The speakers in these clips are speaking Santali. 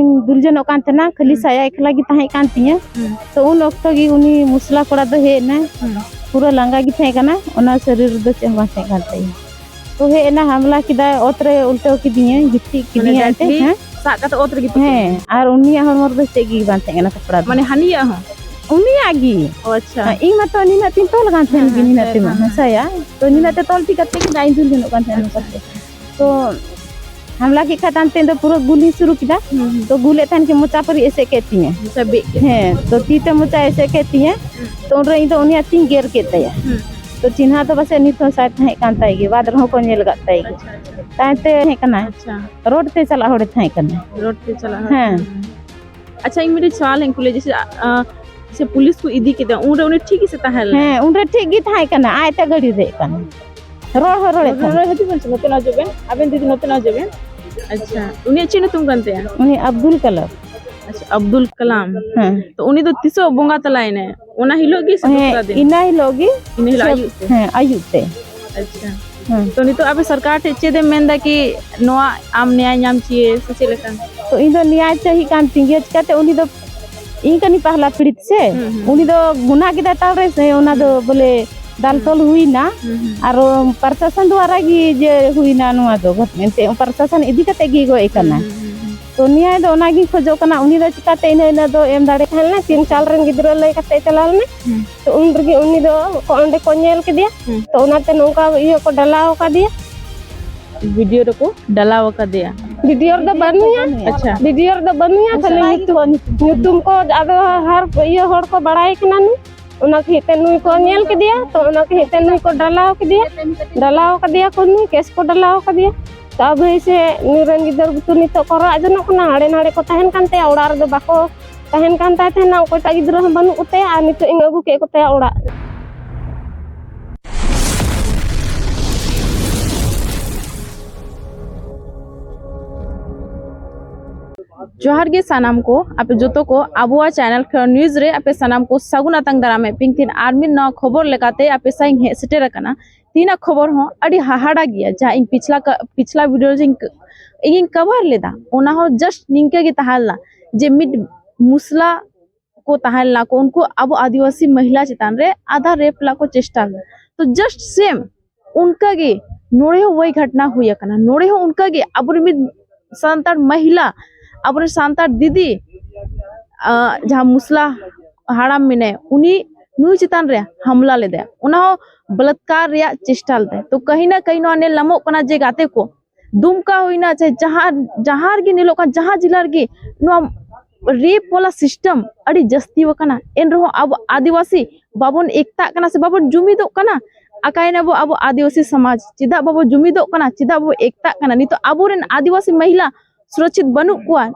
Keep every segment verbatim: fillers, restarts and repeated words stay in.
ᱤᱧ ᱫᱩᱞ ᱡᱚᱱᱚᱜ ᱠᱟᱱ ᱛᱟᱦᱮᱱᱟ, ᱠᱷᱟᱹᱞᱤ ᱦᱩᱸ᱾ ᱥᱟᱭᱟ ᱮᱠᱞᱟ ᱜᱮ ᱛᱟᱦᱮᱸ ᱠᱟᱱ ᱛᱤᱧᱟᱹ᱾ ᱦᱩᱸ᱾ ᱛᱚ ᱩᱱ ᱚᱠᱛᱚ ᱜᱮ ᱩᱱᱤ ᱢᱩᱥᱞᱟ ᱠᱚᱲᱟ ᱫᱚ ᱦᱮᱡ ᱮᱱᱟᱭ᱾ ᱦᱩᱸ᱾ ᱯᱩᱨᱟᱹ ᱞᱟᱸᱜᱟ ᱜᱮ ᱛᱟᱦᱮᱸ ᱠᱟᱱᱟ, ᱚᱱᱟ ᱥᱚᱨᱤᱨ ᱨᱮᱫᱚ ᱪᱮᱫ ᱦᱚᱸ ᱵᱟᱝ ᱛᱟᱦᱮᱸ ᱠᱟᱱ ᱛᱟᱭᱟ᱾ ᱛᱚ ᱦᱮᱡ ᱮᱱᱟ, ᱦᱟᱢᱞᱟ ᱠᱮᱫᱟᱭ, ᱚᱛ ᱨᱮ ᱩᱞᱴᱟᱹᱣ ᱠᱤᱫᱤᱧᱟᱹ, ᱜᱤᱛᱤᱡ ᱢᱟᱱᱮ ᱠᱤᱫᱤᱧᱟᱭ ᱮᱱᱛᱮ, ᱰᱟᱭᱨᱮᱠᱴᱞᱤ ᱦᱮᱸ᱾ ᱥᱟᱵ ᱠᱟᱛᱮ ᱚᱛ ᱨᱮ ᱜᱤᱛᱤᱡ ᱦᱮᱸ, ᱠᱮᱫᱟᱭ? ᱟᱨ ᱩᱱᱤᱭᱟᱜ ᱦᱚᱲᱢᱚ ᱨᱮᱫᱚ ᱪᱮᱫ ᱜᱮ ᱵᱟᱝ ᱛᱟᱦᱮᱸ ᱠᱟᱱᱟ, ᱠᱟᱯᱲᱟ ᱫᱚ᱾ ᱢᱟᱱᱮ ᱦᱟᱹᱱᱤᱭᱟᱜ ᱦᱚᱸ? ᱩᱱᱤᱭᱟᱜ ᱜᱮ᱾ ᱚ, ᱟᱪᱪᱷᱟ᱾ ᱦᱮᱸ, ᱤᱧ ᱢᱟᱛᱚ ᱱᱤᱱᱟᱹᱜ ᱛᱤᱧ ᱛᱚᱞ ᱟᱠᱟᱱ ᱛᱟᱦᱮᱸᱱ ᱦᱮᱸ, ᱜᱮ, ᱦᱮᱸ, ᱱᱤᱱᱟᱹᱜ ᱦᱮᱸ, ᱛᱮᱢᱟ, ᱦᱮᱸ, ᱦᱮᱸ᱾ ᱦᱮᱸᱥᱟᱭᱟ᱾ ᱛᱚ ᱱᱤᱱᱟᱹᱜ ᱛᱮ ᱛᱚᱞ ᱴᱷᱤᱠ ᱠᱟᱛᱮ ᱜᱮ ᱫᱟᱜ ᱤᱧ ᱫᱩᱞ ᱡᱚᱱᱚᱜ ᱠᱟᱱ ᱛᱟᱦᱮᱸᱱᱟ ᱱᱚᱝᱠᱟ ᱛᱮ᱾ ᱛᱚ ᱦᱟᱢᱞᱟ ᱠᱮᱫ ᱠᱷᱟᱡ ᱛᱟᱭᱚᱢ ᱛᱮ ᱤᱧ ᱫᱚ ᱯᱩᱨᱟᱹ ᱜᱩᱞᱤᱧ ᱥᱩᱨᱩ ᱠᱮᱫᱟ᱾ ᱦᱩᱸ, ᱦᱩᱸ᱾ ᱛᱚ ᱜᱩᱞᱮᱫ ᱛᱟᱦᱮᱱ ᱠᱤᱱ, ᱢᱚᱪᱟ ᱯᱟᱹᱨᱤ ᱮᱥᱮᱫ ᱠᱮᱫ ᱛᱤᱧᱟᱹ᱾ ᱢᱚᱪᱟ ᱵᱤᱫ ᱠᱮᱫ᱾ ᱦᱮᱸ, ᱛᱚ ᱛᱤ ᱛᱮ ᱢᱚᱪᱟ ᱮᱥᱮᱫ ᱠᱮᱫ ᱛᱤᱧᱟᱹ᱾ ᱦᱩᱸ᱾ ᱛᱚ ᱩᱱᱨᱮ ᱤᱧ ᱫᱚ ᱩᱱᱤᱭᱟᱜ ᱛᱤᱧ ᱜᱮᱨ ᱠᱮᱫ ᱛᱟᱭᱟ᱾ ᱦᱩᱸ᱾ ᱛᱚ ᱪᱤᱱᱦᱟ ᱫᱚ ᱯᱟᱥᱮᱡ ᱱᱤᱛ ᱦᱚᱸ ᱥᱟᱭ ᱛᱟᱦᱮᱸ ᱠᱟᱱ ᱛᱟᱭ ᱜᱮ, ᱵᱟᱫ ᱨᱮᱦᱚᱸ ᱠᱚ ᱧᱮᱞ ᱟᱠᱟᱫ ᱛᱟᱭ ᱜᱮ᱾ ᱟᱪᱪᱷᱟ, ᱟᱪᱪᱷᱟ᱾ ᱛᱟᱭᱚᱢ ᱛᱮ ᱛᱟᱦᱮᱸ ᱠᱟᱱᱟᱭ᱾ ᱟᱪᱪᱷᱟ᱾ ᱨᱳᱰ ᱛᱮ ᱪᱟᱞᱟᱜ ᱦᱚᱲᱮ ᱛᱟᱦᱮᱸ ᱠᱟᱱᱟ᱾ ᱨᱳᱰ ᱛᱮ ᱪᱟᱞᱟᱜ ᱦᱚᱲ᱾ ᱦᱮᱸ᱾ ᱦᱩᱸ᱾ ᱟᱪᱪᱷᱟ, ᱤᱧ ᱢᱤᱫᱴᱮᱡ ᱥᱚᱣᱟᱞ ᱤᱧ ᱠᱩᱞᱤᱭᱟ, ᱡᱮᱭᱥᱮ, ᱟ, ᱡᱮᱭᱥᱮ ᱯᱩᱞᱤᱥ ᱠᱚ ᱤᱫᱤ ᱠᱮᱫᱟ, ᱩᱱᱨᱮ ᱩᱱᱤ ᱴᱷᱤᱠ ᱜᱮᱥᱮ ᱛᱟᱦᱮᱸ ᱞᱮᱱᱟ? ᱦᱮᱸ, ᱩᱱᱨᱮ ᱴᱷᱤᱠ ᱜᱮ ᱛᱟᱦᱮᱸ ᱠᱟᱱᱟ, ᱟᱡ ᱛᱮ ᱜᱟᱹᱰᱤ ᱨᱮ ᱦᱮᱡ ᱠᱟᱱᱟ, ᱨᱚᱲ ᱦᱚᱸ ᱨᱚᱲᱮᱫ ᱱᱚᱰᱮ, ᱛᱟᱦᱮᱸ᱾ ᱱᱚᱰᱮ ᱦᱤᱡᱩᱜ ᱵᱮᱱ ᱥᱮ, ᱱᱚᱛᱮ ᱱᱚ ᱦᱤᱡᱩᱜ ᱵᱮᱱ, ᱟᱵᱮᱱ ᱫᱤᱫᱤ ᱱᱚᱛᱮ ᱱᱚ ᱦᱤᱡᱩᱜ ᱵᱮᱱ᱾ ᱟᱪᱪᱷᱟ, ᱩᱱᱤᱭᱟᱜ ᱪᱮᱫ ᱧᱩᱛᱩᱢ ᱠᱟᱱ ᱛᱟᱭᱟ? ᱩᱱᱤ ᱟᱵᱫᱩᱞ ᱠᱟᱞᱟᱢ᱾ ᱟᱪᱪᱷᱟ, ᱟᱵᱫᱩᱞ ᱠᱟᱞᱟᱢ᱾ ᱦᱮᱸ᱾ ᱛᱚ ᱩᱱᱤ ᱫᱚ ᱛᱤᱥᱚᱜ ᱵᱚᱸᱜᱟ ᱛᱟᱞᱟᱭᱮᱱᱟᱭ? ᱚᱱᱟ ᱦᱤᱞᱳᱜ ᱜᱮ ᱥᱮ ᱦᱮᱸ, ᱫᱚᱥᱨᱟ ᱫᱤᱱ? ᱤᱱᱟᱹ ᱦᱤᱞᱳᱜ ᱜᱮ᱾ ᱤᱱᱟᱹ ᱦᱤᱞᱳᱜ ᱥᱮ-, ᱟᱹᱭᱩᱵ ᱛᱮ? ᱦᱮᱸ, ᱟᱹᱭᱩᱵ ᱛᱮ᱾ ᱟᱪᱪᱷᱟ᱾ ᱦᱮᱸ᱾ ᱛᱚ ᱱᱤᱛᱚᱜ ᱟᱯᱮ ᱥᱚᱨᱠᱟᱨ ᱴᱷᱮᱡ ᱪᱮᱫ ᱮᱢ ᱢᱮᱱᱫᱟ ᱠᱤ ᱱᱚᱣᱟ ᱟᱢ ᱱᱮᱭᱟᱭ ᱧᱟᱢ ᱪᱟᱹᱦᱤᱭᱮ ᱥᱮ ᱪᱮᱫ ᱞᱮᱠᱟ? ᱛᱚ ᱤᱧ ᱫᱚ ᱱᱮᱭᱟᱭ ᱪᱟᱹᱦᱤ ᱠᱟᱱ ᱛᱤᱧ ᱜᱮᱭᱟ, ᱪᱤᱠᱟᱹᱛᱮ ᱩᱱᱤ ᱫᱚ ᱤᱧ ᱠᱟᱹᱱᱟᱹᱧ ᱯᱟᱦᱞᱟ ᱯᱤᱲᱤᱛ ᱥᱮ, ᱦᱩᱸ, ᱦᱩᱸ᱾ ᱩᱱᱤ ᱫᱚ ᱜᱩᱱᱟᱦ ᱠᱮᱫᱟᱭ ᱛᱟᱣ ᱨᱮ ᱥᱮ, ᱚᱱᱟ ᱫᱚ ᱦᱩᱸ᱾ ᱵᱚᱞᱮ ᱫᱟᱞ ᱦᱩᱸ᱾ ᱛᱚᱞ ᱦᱩᱭᱱᱟ, ᱦᱩᱸ, ᱦᱩᱸ᱾ ᱟᱨ ᱯᱨᱚᱥᱟᱥᱚᱱ ᱫᱣᱟᱨᱟ ᱜᱮ ᱡᱮ ᱦᱩᱭᱱᱟ ᱱᱚᱣᱟ ᱫᱚ, ᱮᱱᱛᱮ ᱯᱨᱚᱥᱟᱥᱚᱱ ᱤᱫᱤ ᱠᱟᱛᱮ ᱜᱮ ᱜᱚᱡ ᱦᱩᱸ, ᱠᱟᱱᱟ᱾ ᱦᱩᱸ, ᱦᱩᱸ, ᱦᱩᱸ᱾ ᱛᱚ ᱱᱮᱭᱟᱭ ᱫᱚ ᱚᱱᱟᱜᱤᱧ ᱠᱷᱚᱡᱚᱜ ᱠᱟᱱᱟ, ᱩᱱᱤ ᱫᱚ ᱪᱤᱠᱟᱛᱮ ᱤᱱᱟᱹ, ᱤᱱᱟᱹ ᱫᱚ ᱮᱢ ᱫᱟᱲᱮ ᱛᱟᱦᱮᱸ ᱞᱮᱱᱟ, ᱛᱤᱱ ᱥᱟᱞ ᱨᱮᱱ ᱜᱤᱫᱽᱨᱟᱹ ᱞᱟᱹᱭ ᱠᱟᱛᱮ ᱪᱟᱞᱟᱣ ᱞᱮᱱᱟ᱾ ᱦᱩᱸ᱾ ᱛᱚ ᱩᱱ ᱨᱮᱜᱮ ᱩᱱᱤ ᱫᱚ ᱚᱸᱰᱮ ᱠᱚ ᱧᱮᱞ ᱠᱮᱫᱮᱭᱟ᱾ ᱦᱩᱸ᱾ ᱛᱚ ᱚᱱᱟᱛᱮ ᱱᱚᱝᱠᱟ ᱤᱭᱟᱹ ᱠᱚ ᱰᱟᱞᱟᱣ ᱟᱠᱟᱫᱮᱭᱟ᱾ ᱵᱷᱤᱰᱤᱭᱳ ᱨᱮᱠᱚ ᱰᱟᱞᱟᱣ ᱟᱠᱟᱫᱮᱭᱟ᱾ ᱵᱷᱤᱰᱤᱭᱳ ᱨᱮᱫᱚ ᱵᱟᱹᱱᱩᱭᱟ᱾ ᱟᱪᱪᱷᱟ᱾ ᱵᱷᱤᱰᱤᱭᱳ ᱨᱮᱫᱚ ᱵᱟᱹᱱᱩᱭᱟ, ᱠᱷᱟᱹᱞᱤ ᱧᱩᱛᱩᱢ, ᱧᱩᱛᱩᱢ ᱠᱚ ᱟᱫᱚ ᱦᱟᱨ ᱤᱭᱟᱹ ᱦᱚᱲ ᱠᱚ ᱵᱟᱲᱟᱭ ᱠᱟᱱᱟ ᱱᱩᱭ᱾ ᱚᱱᱟ ᱠᱷᱟᱹᱛᱤᱨ ᱛᱮ ᱱᱩᱭ ᱠᱚ ᱧᱮᱞ ᱠᱮᱫᱮᱭᱟ, ᱛᱚ ᱚᱱᱟ ᱠᱷᱟᱹᱛᱤᱨ ᱛᱮ ᱱᱩᱭ ᱠᱚ ᱰᱟᱞᱟᱣ ᱠᱮᱫᱮᱭᱟ, ᱰᱟᱞᱟᱣ ᱠᱟᱫᱮᱭᱟ ᱠᱚ, ᱱᱩᱭ ᱠᱮᱥ ᱠᱚ ᱰᱟᱞᱟᱣ ᱠᱟᱫᱮᱭᱟ᱾ ᱛᱚ ᱟᱵᱚ ᱥᱮ ᱱᱩᱭ ᱨᱮᱱ ᱜᱤᱫᱟᱹᱨ ᱵᱩᱛᱩ ᱱᱤᱛᱚᱜ ᱠᱚ ᱨᱟᱜ ᱡᱚᱱᱚᱜ ᱠᱟᱱᱟ, ᱦᱟᱸᱰᱮ ᱱᱟᱰᱮ ᱠᱚ ᱛᱟᱦᱮᱱ ᱠᱟᱱ ᱛᱟᱭᱟ, ᱚᱲᱟᱜ ᱨᱮᱫᱚ ᱵᱟᱠᱚ ᱛᱟᱦᱮᱱ ᱠᱟᱱ ᱛᱟᱭ ᱛᱟᱦᱮᱱᱟ, ᱚᱠᱚᱭᱴᱟᱜ ᱜᱤᱫᱽᱨᱟᱹ ᱦᱚᱸ ᱵᱟᱹᱱᱩᱜ ᱠᱚᱛᱟᱭᱟ, ᱟᱨ ᱱᱤᱛᱚᱜ ᱤᱧ ᱟᱹᱜᱩ ᱠᱮᱫ ᱠᱚᱛᱟᱭᱟ ᱚᱲᱟᱜ᱾ ᱡᱚᱦᱟᱨ ᱜᱮ ᱥᱟᱱᱟᱢ ᱠᱚ, ᱟᱯᱮ ᱡᱚᱛᱚ ᱠᱚ ᱟᱵᱚᱣᱟᱜ ᱪᱮᱱᱮᱞ ᱠᱷᱮᱲᱣᱟᱲ ᱱᱤᱭᱩᱡᱽ ᱨᱮ ᱟᱯᱮ ᱥᱟᱱᱟᱢ ᱠᱚ ᱥᱟᱹᱜᱩᱱ ᱟᱛᱟᱝ ᱫᱟᱨᱟᱢᱮᱫ ᱯᱮᱭᱟᱹᱧ᱾ ᱛᱤᱦᱤᱧ ᱟᱨ ᱢᱤᱫ ᱱᱟᱣᱟ ᱠᱷᱚᱵᱚᱨ ᱞᱮᱠᱟᱛᱮ ᱟᱯᱮ ᱥᱟᱶ ᱤᱧ ᱦᱮᱡ ᱥᱮᱴᱮᱨ ᱟᱠᱟᱱᱟ᱾ ᱛᱤᱦᱤᱧᱟᱜ ᱠᱷᱚᱵᱚᱨ ᱦᱚᱸ ᱟᱹᱰᱤ ᱦᱟᱦᱟᱲᱟ ᱜᱮᱭᱟ᱾ ᱡᱟᱦᱟᱸ ᱤᱧ ᱯᱤᱪᱷᱞᱟ ᱠᱟ-, ᱯᱤᱪᱷᱞᱟ ᱵᱷᱤᱰᱤᱭᱳ ᱨᱮ ᱤᱧ ᱠ-, ᱤᱧᱤᱧ ᱠᱟᱵᱷᱟᱨ ᱞᱮᱫᱟ, ᱚᱱᱟ ᱦᱚᱸ ᱡᱟᱥᱴ ᱱᱤᱝᱠᱟᱹ ᱜᱮ ᱛᱟᱦᱮᱸ ᱞᱮᱱᱟ ᱡᱮ ᱢᱤᱫ ᱢᱩᱥᱞᱟ ᱠᱚ ᱛᱟᱦᱮᱸ ᱞᱮᱱᱟ ᱠᱚ, ᱩᱱᱠᱩ ᱟᱵᱚ ᱟᱹᱫᱤᱵᱟᱹᱥᱤ ᱢᱚᱦᱤᱞᱟ ᱪᱮᱛᱟᱱ ᱨᱮ ᱟᱫᱷᱟ ᱨᱮᱯ ᱞᱟ ᱠᱚ ᱪᱮᱥᱴᱟ ᱞᱮᱫᱟ᱾ ᱛᱚ ᱡᱟᱥᱴ ᱥᱮᱢ ᱚᱱᱠᱟ ᱜᱮ ᱱᱚᱰᱮ ᱦᱚᱸ ᱳᱭ ᱜᱷᱚᱴᱱᱟ ᱦᱩᱭ ᱟᱠᱟᱱᱟ᱾ ᱱᱚᱰᱮ ᱦᱚᱸ ᱚᱱᱠᱟ ᱜᱮ ᱟᱵᱚᱨᱮᱱ ᱢᱤᱫ ᱥᱟᱱᱛᱟᱲ ᱢᱚᱦᱤᱞᱟ, ᱟᱵᱚᱨᱮᱱ ᱥᱟᱱᱛᱟᱲ ᱫᱤᱫᱤ, ᱟᱸ, ᱡᱟᱦᱟᱸ ᱢᱩᱥᱞᱟ ᱦᱟᱲᱟᱢ ᱢᱮᱱᱟᱭᱟ, ᱩᱱᱤ ᱱᱩᱭ ᱪᱮᱛᱟᱱ ᱨᱮ ᱦᱟᱢᱞᱟ ᱞᱮᱫᱟᱭ, ᱚᱱᱟ ᱦᱚᱸ ᱵᱚᱞᱟᱛᱠᱟᱨ ᱨᱮᱭᱟᱜ ᱪᱮᱥᱴᱟ ᱞᱮᱫᱟᱭ᱾ ᱛᱚ ᱠᱟᱹᱦᱤ ᱱᱟ ᱠᱟᱹᱦᱤ ᱱᱚᱣᱟ ᱧᱮᱞ ᱧᱟᱢᱚᱜ ᱠᱟᱱᱟ ᱡᱮ ᱜᱟᱛᱮ ᱠᱚ, ᱫᱩᱢᱠᱟ ᱦᱩᱭᱱᱟ, ᱪᱟᱦᱮ ᱡᱟᱦᱟᱸ, ᱡᱟᱦᱟᱸ ᱨᱮᱜᱮ ᱧᱮᱞᱚᱜ ᱠᱟᱱ, ᱡᱟᱦᱟᱸ ᱡᱮᱞᱟ ᱨᱮᱜᱮ ᱱᱚᱣᱟ ᱨᱮᱯ ᱣᱟᱞᱟ ᱥᱤᱥᱴᱮᱢ ᱟᱹᱰᱤ ᱡᱟᱹᱥᱛᱤ ᱟᱠᱟᱱᱟ, ᱮᱱ ᱨᱮᱦᱚᱸ ᱟᱵᱚ ᱟᱹᱫᱤᱵᱟᱹᱥᱤ ᱵᱟᱵᱚᱱ ᱮᱠᱛᱟᱜ ᱠᱟᱱᱟ ᱥᱮ ᱵᱟᱵᱚᱱ ᱡᱩᱢᱤᱫᱚᱜ ᱠᱟᱱᱟ᱾ ᱟᱠᱟᱭᱮᱱᱟ ᱵᱚ ᱟᱵᱚ ᱟᱹᱫᱤᱵᱟᱹᱥᱤ ᱥᱚᱢᱟᱡᱽ? ᱪᱮᱫᱟᱜ ᱵᱟᱵᱚ ᱡᱩᱢᱤᱫᱚᱜ ᱠᱟᱱᱟ? ᱪᱮᱫᱟᱜ ᱵᱚ ᱮᱠᱛᱟᱜ ᱠᱟᱱᱟ? ᱱᱤᱛᱚᱜ ᱟᱵᱚᱨᱮᱱ ᱟᱹᱫᱤᱵᱟᱹᱥᱤ ᱢᱚᱦᱤᱞᱟ ᱥᱩᱨᱚᱠᱪᱷᱤᱛ ᱵᱟᱹᱱᱩᱜ ᱠᱚᱣᱟ᱾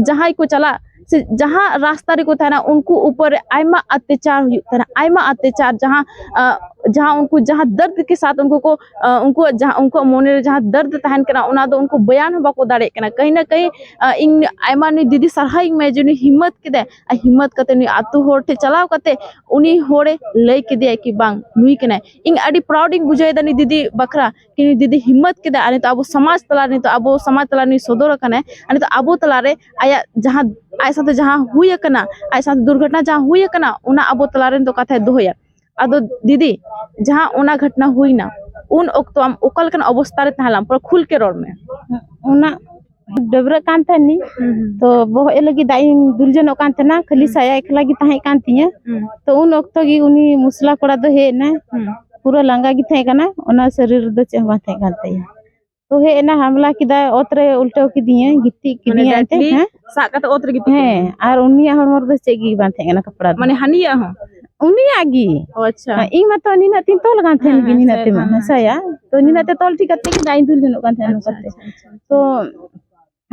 ᱡᱟᱦᱟᱸᱭ ᱠᱚ ᱪᱟᱞᱟᱜ ᱥᱮ ᱡᱟᱦᱟᱸ ᱨᱟᱥᱛᱟ ᱨᱮᱠᱚ ᱛᱟᱦᱮᱱᱟ, ᱩᱱᱠᱩ ᱩᱯᱚᱨ ᱨᱮ ᱟᱭᱢᱟ ᱚᱛᱛᱟᱪᱟᱨ ᱦᱩᱭᱩᱜ ᱛᱟᱦᱮᱱᱟ, ᱟᱭᱢᱟ ᱚᱛᱛᱟᱪᱟᱨ, ᱡᱟᱦᱟᱸ, ᱟᱸ, ᱡᱟᱦᱟᱸ ᱩᱱᱠᱩ ᱡᱟᱦᱟᱸ ᱫᱟᱨᱫ ᱠᱮ ᱥᱟᱛᱷ ᱩᱱᱠᱩ ᱠᱚ, ᱟᱸ, ᱩᱱᱠᱩᱣᱟᱜ ᱡᱟᱦᱟᱸ, ᱩᱱᱠᱩᱣᱟᱜ ᱢᱚᱱᱮ ᱨᱮ ᱡᱟᱦᱟᱸ ᱫᱟᱨᱫ ᱛᱟᱦᱮᱱ ᱠᱟᱱᱟ, ᱚᱱᱟ ᱫᱚ ᱩᱱᱠᱩ ᱵᱚᱭᱟᱱ ᱦᱚᱸ ᱵᱟᱠᱚ ᱫᱟᱲᱮᱭᱟᱜ ᱠᱟᱱᱟ᱾ ᱠᱟᱹᱦᱤ ᱱᱟ ᱠᱟᱹᱦᱤ, ᱟᱸ, ᱤᱧ ᱟᱭᱢᱟ ᱱᱩᱭ ᱫᱤᱫᱤ ᱥᱟᱨᱦᱟᱣ ᱤᱧ ᱢᱮ ᱡᱮ ᱱᱩᱭ ᱦᱤᱢᱢᱚᱛ ᱠᱮᱫᱟᱭ, ᱟᱨ ᱦᱤᱢᱢᱚᱛ ᱠᱟᱛᱮ ᱱᱩᱭ ᱟᱹᱛᱩ ᱦᱚᱲ ᱴᱷᱮᱱ ᱪᱟᱞᱟᱣ ᱠᱟᱛᱮ ᱩᱱᱤ ᱦᱚᱲᱮ ᱞᱟᱹᱭ ᱠᱮᱫᱮᱭᱟ ᱠᱤ ᱵᱟᱝ, ᱱᱩᱭ ᱠᱟᱱᱟᱭ᱾ ᱤᱧ ᱟᱹᱰᱤ proud ᱤᱧ ᱵᱩᱡᱷᱟᱹᱣ ᱮᱫᱟ ᱱᱩᱭ ᱫᱤᱫᱤ ᱵᱟᱠᱷᱨᱟ, ᱠᱤ ᱱᱩᱭ ᱫᱤᱫᱤ ᱦᱤᱢᱢᱚᱛ ᱠᱮᱫᱟ, ᱟᱨ ᱱᱤᱛᱚᱜ ᱟᱵᱚ ᱥᱚᱢᱟᱡᱽ ᱛᱟᱞᱟ ᱨᱮ, ᱱᱤᱛᱚᱜ ᱟᱵᱚ ᱥᱚᱢᱟᱡᱽ ᱛᱟᱞᱟ ᱨᱮ ᱱᱩᱭ ᱥᱚᱫᱚᱨ ᱟᱠᱟᱱᱟᱭ, ᱟᱨ ᱱᱤᱛᱚᱜ ᱟᱵᱚ ᱛᱟᱞᱟ ᱨᱮ ᱟᱭᱟᱜ ᱡᱟᱦᱟᱸ, ᱟᱡ ᱥᱟᱶᱛᱮ ᱡᱟᱦᱟᱸ ᱦᱩᱭ ᱟᱠᱟᱱᱟ, ᱟᱡ ᱥᱟᱶᱛᱮ ᱫᱩᱨᱜᱷᱚᱴᱚᱱᱟ ᱡᱟᱦᱟᱸ ᱦᱩᱭ ᱟᱠᱟᱱᱟ, ᱚᱱᱟ ᱟᱵᱚ ᱛᱟᱞᱟ ᱨᱮ ᱱᱤᱛᱚᱜ ᱠᱟᱛᱷᱟᱭ ᱫᱚᱦᱚᱭᱟ᱾ ᱟᱫᱚ ᱫᱤᱫᱤ, ᱡᱟᱦᱟᱸ ᱚᱱᱟ ᱜᱷᱚᱴᱱᱟ ᱦᱩᱭᱱᱟ, ᱩᱱ ᱚᱠᱛᱚ ᱟᱢ ᱚᱠᱟ ᱞᱮᱠᱟᱱ ᱚᱵᱚᱥᱛᱟ ᱨᱮ ᱛᱟᱦᱮᱸ ᱞᱮᱱᱟᱢ? ᱯᱩᱨᱟᱹ ᱠᱷᱩᱞ ᱠᱮ ᱨᱚᱲ ᱢᱮ᱾ ᱚᱱᱟ ᱰᱟᱹᱵᱽᱨᱟᱹᱜ ᱠᱟᱱ ᱛᱟᱦᱮᱱᱤᱧ, ᱦᱩᱸ, ᱦᱩᱸ᱾ ᱛᱚ ᱵᱚᱦᱚᱜ ᱮ ᱞᱟᱹᱜᱤᱫ ᱫᱟᱜ ᱤᱧ ᱫᱩᱞ ᱡᱚᱱᱚᱜ ᱠᱟᱱ ᱛᱟᱦᱮᱱᱟ, ᱠᱷᱟᱹᱞᱤ ᱦᱩᱸ᱾ ᱥᱟᱭᱟ ᱮᱠᱞᱟ ᱜᱮ ᱛᱟᱦᱮᱸ ᱠᱟᱱ ᱛᱤᱧᱟᱹ᱾ ᱦᱩᱸ᱾ ᱛᱚ ᱩᱱ ᱚᱠᱛᱚ ᱜᱮ ᱩᱱᱤ ᱢᱩᱥᱞᱟ ᱠᱚᱲᱟ ᱫᱚ ᱦᱮᱡ ᱮᱱᱟᱭ, ᱦᱩᱸ᱾ ᱯᱩᱨᱟᱹ ᱞᱟᱸᱜᱟ ᱜᱮ ᱛᱟᱦᱮᱸ ᱠᱟᱱᱟ, ᱚᱱᱟ ᱥᱚᱨᱤᱨ ᱨᱮᱫᱚ ᱪᱮᱫ ᱦᱚᱸ ᱵᱟᱝ ᱛᱟᱦᱮᱸ ᱠᱟᱱ ᱛᱟᱭᱟ᱾ ᱛᱚ ᱦᱮᱡ ᱮᱱᱟ, ᱦᱟᱢᱞᱟ ᱠᱮᱫᱟᱭ, ᱚᱛ ᱨᱮ ᱩᱞᱴᱟᱹᱣ ᱠᱤᱫᱤᱧᱟᱭ, ᱜᱤᱛᱤᱡ ᱢᱟᱱᱮ ᱠᱤᱫᱤᱧᱟᱭ ᱮᱱᱛᱮ, ᱰᱟᱴᱞᱤ ᱦᱮᱸ? ᱥᱟᱵ ᱠᱟᱛᱮ ᱚᱛ ᱨᱮ ᱜᱤᱛᱤᱡ ᱦᱮᱸ, ᱠᱮᱫᱟᱭ᱾ ᱟᱨ ᱩᱱᱤᱭᱟᱜ ᱦᱚᱲᱢᱚ ᱨᱮᱫᱚ ᱪᱮᱫ ᱜᱮ ᱵᱟᱝ ᱛᱟᱦᱮᱸ ᱠᱟᱱᱟ, ᱠᱟᱯᱲᱟ ᱫᱚ᱾ ᱢᱟᱱᱮ ᱦᱟᱹᱱᱤᱭᱟᱜ ᱦᱚᱸ? ᱩᱱᱤᱭᱟᱜ ᱜᱮ᱾ ᱚ, ᱟᱪᱪᱷᱟ᱾ ᱤᱧ ᱢᱟᱛᱚ ᱱᱤᱱᱟᱹᱜ ᱛᱤᱧ ᱛᱚᱞ ᱟᱠᱟᱱ ᱛᱟᱦᱮᱱ ᱦᱮᱸ, ᱜᱮ, ᱦᱮᱸ, ᱱᱤᱱᱟᱹᱜ ᱥᱟᱭᱟ, ᱛᱮᱢᱟ, ᱦᱮᱸ᱾ ᱥᱟᱭᱟ᱾ ᱛᱚ ᱱᱤᱱᱟᱹᱜ ᱛᱮ ᱛᱚᱞ ᱴᱷᱤᱠ ᱠᱟᱛᱮ ᱜᱮ ᱫᱟᱜ ᱤᱧ ᱫᱩᱞ ᱡᱚᱱᱚᱜ ᱠᱟᱱ ᱛᱟᱦᱮᱱᱟ ᱟᱪᱪᱷᱟ, ᱱᱚᱝᱠᱟᱛᱮ᱾ ᱟᱪᱪᱷᱟ, ᱟᱪᱪᱷᱟ, ᱟᱪᱪᱷᱟ᱾ ᱛᱚ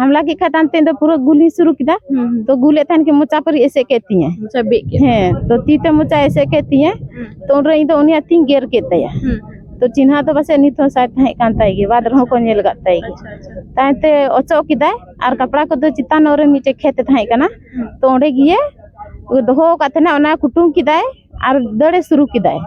ᱦᱟᱢᱞᱟ ᱠᱮᱫ ᱠᱷᱟᱡ ᱛᱟᱭᱚᱢ ᱛᱮ ᱫᱚ ᱯᱩᱨᱟᱹ ᱜᱩᱞᱤ ᱥᱩᱨᱩ ᱠᱮᱫᱟ᱾ ᱦᱩᱸ, ᱦᱩᱸ᱾ ᱛᱚ ᱜᱩᱞᱮᱫ ᱛᱟᱦᱮᱱ ᱠᱤᱱ, ᱢᱚᱪᱟ ᱯᱟᱹᱨᱤ ᱮᱥᱮᱫ ᱠᱮᱫ ᱛᱤᱧᱟᱹ᱾ ᱢᱚᱪᱟ ᱵᱮᱫ ᱠᱮᱫ᱾ ᱦᱮᱸ, ᱛᱚ ᱛᱤ ᱛᱮ ᱢᱚᱪᱟ ᱮᱥᱮᱫ ᱠᱮᱫ ᱛᱤᱧᱟᱹ᱾ ᱦᱩᱸ᱾ ᱛᱚ ᱩᱱᱨᱮ ᱤᱧ ᱫᱚ ᱩᱱᱤᱭᱟᱜ ᱛᱤᱧ ᱜᱮᱨ ᱠᱮᱫ ᱛᱟᱭᱟ᱾ ᱦᱩᱸ᱾ ᱛᱚ ᱪᱤᱱᱦᱟᱹ ᱫᱚ ᱯᱟᱥᱮᱡ ᱱᱤᱛ ᱦᱚᱸ ᱥᱟᱭ ᱛᱟᱦᱮᱸ ᱠᱟᱱ ᱛᱟᱭ ᱜᱮ, ᱵᱟᱫᱽ ᱨᱮᱦᱚᱸ ᱠᱚ ᱧᱮᱞ ᱟᱠᱟᱫ ᱛᱟᱭ ᱜᱮ᱾ ᱟᱪᱪᱷᱟ, ᱟᱪᱪᱷᱟ᱾ ᱛᱟᱭᱚᱢ ᱛᱮ ᱚᱪᱚᱜ ᱠᱮᱫᱟᱭ ᱟᱨ ᱠᱟᱯᱲᱟ ᱠᱚᱫᱚ ᱪᱮᱛᱟᱱ ᱧᱚᱜ ᱨᱮ ᱢᱤᱫᱴᱮᱡ ᱠᱷᱮᱛ ᱮ ᱛᱟᱦᱮᱸ ᱠᱟᱱᱟ, ᱛᱚ ᱚᱸᱰᱮ ᱜᱮ ᱫᱚᱦᱚ ᱟᱠᱟᱫ ᱛᱟᱦᱮᱱᱟ, ᱚᱱᱟ ᱠᱩᱴᱩᱢ ᱠᱮᱫᱟᱭ ᱟᱨ ᱫᱟᱹᱲᱮ ᱥᱩᱨᱩ ᱠᱮᱫᱟᱭ᱾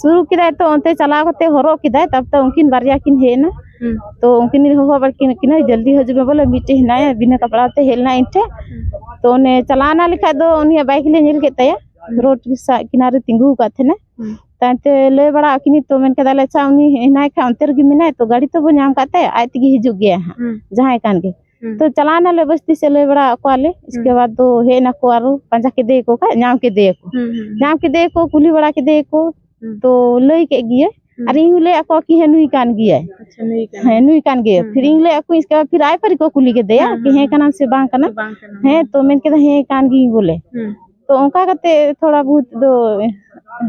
ᱥᱩᱨᱩ ᱠᱮᱫᱟᱭ ᱛᱚ ᱚᱱᱛᱮ ᱪᱟᱞᱟᱣ ᱠᱟᱛᱮ ᱦᱚᱨᱚᱜ ᱠᱮᱫᱟᱭ, ᱛᱟᱨᱯᱚᱨᱮ ᱩᱱᱠᱤᱱ ᱵᱟᱨᱭᱟ ᱠᱤᱱ ᱦᱮᱡ ᱮᱱᱟ᱾ ᱦᱩᱸ᱾ ᱛᱚ ᱩᱱᱠᱤᱱ ᱦᱚᱦᱚ ᱵᱟᱲᱟ ᱠᱤᱱ ᱠᱤᱱᱟᱭ, "ᱡᱚᱞᱫᱤ ᱦᱤᱡᱩᱜ ᱢᱮ ᱵᱚᱞᱮ, ᱢᱤᱫᱴᱮᱡ ᱦᱮᱱᱟᱭᱟ ᱵᱤᱱᱟᱹ ᱠᱟᱯᱲᱟ ᱛᱮ ᱦᱮᱡ ᱞᱮᱱᱟ ᱤᱧ ᱴᱷᱮᱱ᱾" ᱦᱩᱸ᱾ ᱛᱚ ᱚᱱᱮ ᱪᱟᱞᱟᱣ ᱮᱱᱟ ᱞᱮᱠᱷᱟᱡ ᱫᱚ ᱩᱱᱤᱭᱟᱜ ᱵᱟᱭᱤᱠ ᱞᱮ ᱧᱮᱞ ᱠᱮᱫ ᱛᱟᱭᱟ, ᱦᱩᱸ᱾ ᱨᱳᱰ ᱥᱟᱜ ᱠᱤᱱᱟᱨᱮ ᱛᱤᱸᱜᱩ ᱟᱠᱟᱫ ᱛᱟᱦᱮᱱᱟ᱾ ᱦᱩᱸ᱾ ᱛᱟᱭᱚᱢ ᱛᱮ ᱞᱟᱹᱭ ᱵᱟᱲᱟ ᱟᱹᱠᱤᱱ ᱛᱚ ᱢᱮᱱ ᱠᱮᱫᱟᱞᱮ, "ᱟᱪᱪᱷᱟ ᱩᱱᱤ ᱦᱮᱱᱟᱭ ᱠᱷᱟᱡ ᱚᱱᱛᱮ ᱨᱮᱜᱮ ᱢᱮᱱᱟᱭ, ᱛᱚ ᱜᱟᱹᱰᱤ ᱛᱚ ᱵᱚ ᱧᱟᱢ ᱠᱟᱫ ᱛᱟᱭᱟ, ᱟᱡ ᱛᱮᱜᱮ ᱦᱤᱡᱩᱜ ᱜᱮᱭᱟ ᱦᱟᱸᱜ, ᱦᱩᱸ᱾ ᱡᱟᱦᱟᱸᱭ ᱠᱟᱱ ᱜᱮ᱾" ᱦᱩᱸ᱾ ᱛᱚ ᱪᱟᱞᱟᱣ ᱮᱱᱟᱞᱮ ᱵᱟᱥᱛᱤ ᱥᱮᱫ, ᱞᱟᱹᱭ ᱵᱟᱲᱟ ᱟᱠᱚᱣᱟᱞᱮ, ᱤᱥᱠᱮ ᱦᱩᱸ᱾ ᱵᱟᱫᱽ ᱫᱚ ᱦᱮᱡ ᱮᱱᱟᱠᱚ ᱟᱨᱚ ᱯᱟᱸᱡᱟ ᱠᱮᱫᱮ ᱠᱚ ᱠᱷᱟᱡ ᱧᱟᱢ ᱠᱮᱫᱮᱭᱟᱠᱚ᱾ ᱦᱩᱸ, ᱦᱩᱸ, ᱦᱩᱸ᱾ ᱧᱟᱢ ᱠᱮᱫᱮᱭᱟᱠᱚ, ᱠᱩᱞᱤ ᱵᱟᱲᱟ ᱠᱮᱫᱮᱭᱟᱠᱚ, ᱦᱩᱸ᱾ ᱛᱚ ᱞᱟᱹᱭ ᱠᱮᱫ ᱜᱮᱭᱟᱭ᱾ ᱦᱩᱸ᱾ ᱟᱨ ᱤᱧ ᱦᱚᱸ ᱞᱟᱹᱭ ᱟᱠᱚᱣᱟ ᱠᱤ ᱦᱮᱸ ᱱᱩᱭ ᱠᱟᱱ ᱜᱮᱭᱟᱭ᱾ ᱟᱪᱪᱷᱟ, ᱱᱩᱭ ᱠᱟᱱ ᱦᱮᱸ, ᱜᱮᱭᱟᱭ᱾ ᱱᱩᱭ ᱠᱟᱱ ᱜᱮᱭᱟᱭ᱾ ᱦᱩᱸ᱾ ᱯᱷᱤᱨ ᱤᱧ ᱞᱟᱹᱭ ᱟᱠᱚ ᱤᱥᱠᱮ ᱵᱟᱫᱽ ᱯᱷᱤᱨ ᱟᱭ ᱯᱟᱹᱨᱤ ᱠᱚ ᱠᱩᱞᱤ ᱠᱮᱫᱮᱭᱟ ᱦᱩᱸ, ᱠᱤ ᱦᱩᱸ, ᱦᱮᱸ ᱦᱩᱸ᱾ ᱠᱟᱱᱟᱢ ᱥᱮ ᱵᱟᱝ ᱠᱟᱱᱟ? ᱥᱮ ᱵᱟᱝ ᱠᱟᱱᱟ? ᱦᱮᱸ, ᱦᱩᱸ᱾ ᱛᱚ ᱢᱮᱱ ᱠᱮᱫᱟ ᱦᱮᱸ ᱠᱟᱱ ᱜᱤᱭᱟᱹᱧ ᱵᱚᱞᱮ᱾ ᱦᱩᱸ᱾ ᱛᱚ ᱚᱱᱠᱟ ᱠᱟᱛᱮ ᱛᱷᱚᱲᱟ ᱵᱚᱦᱩᱛ ᱫᱚ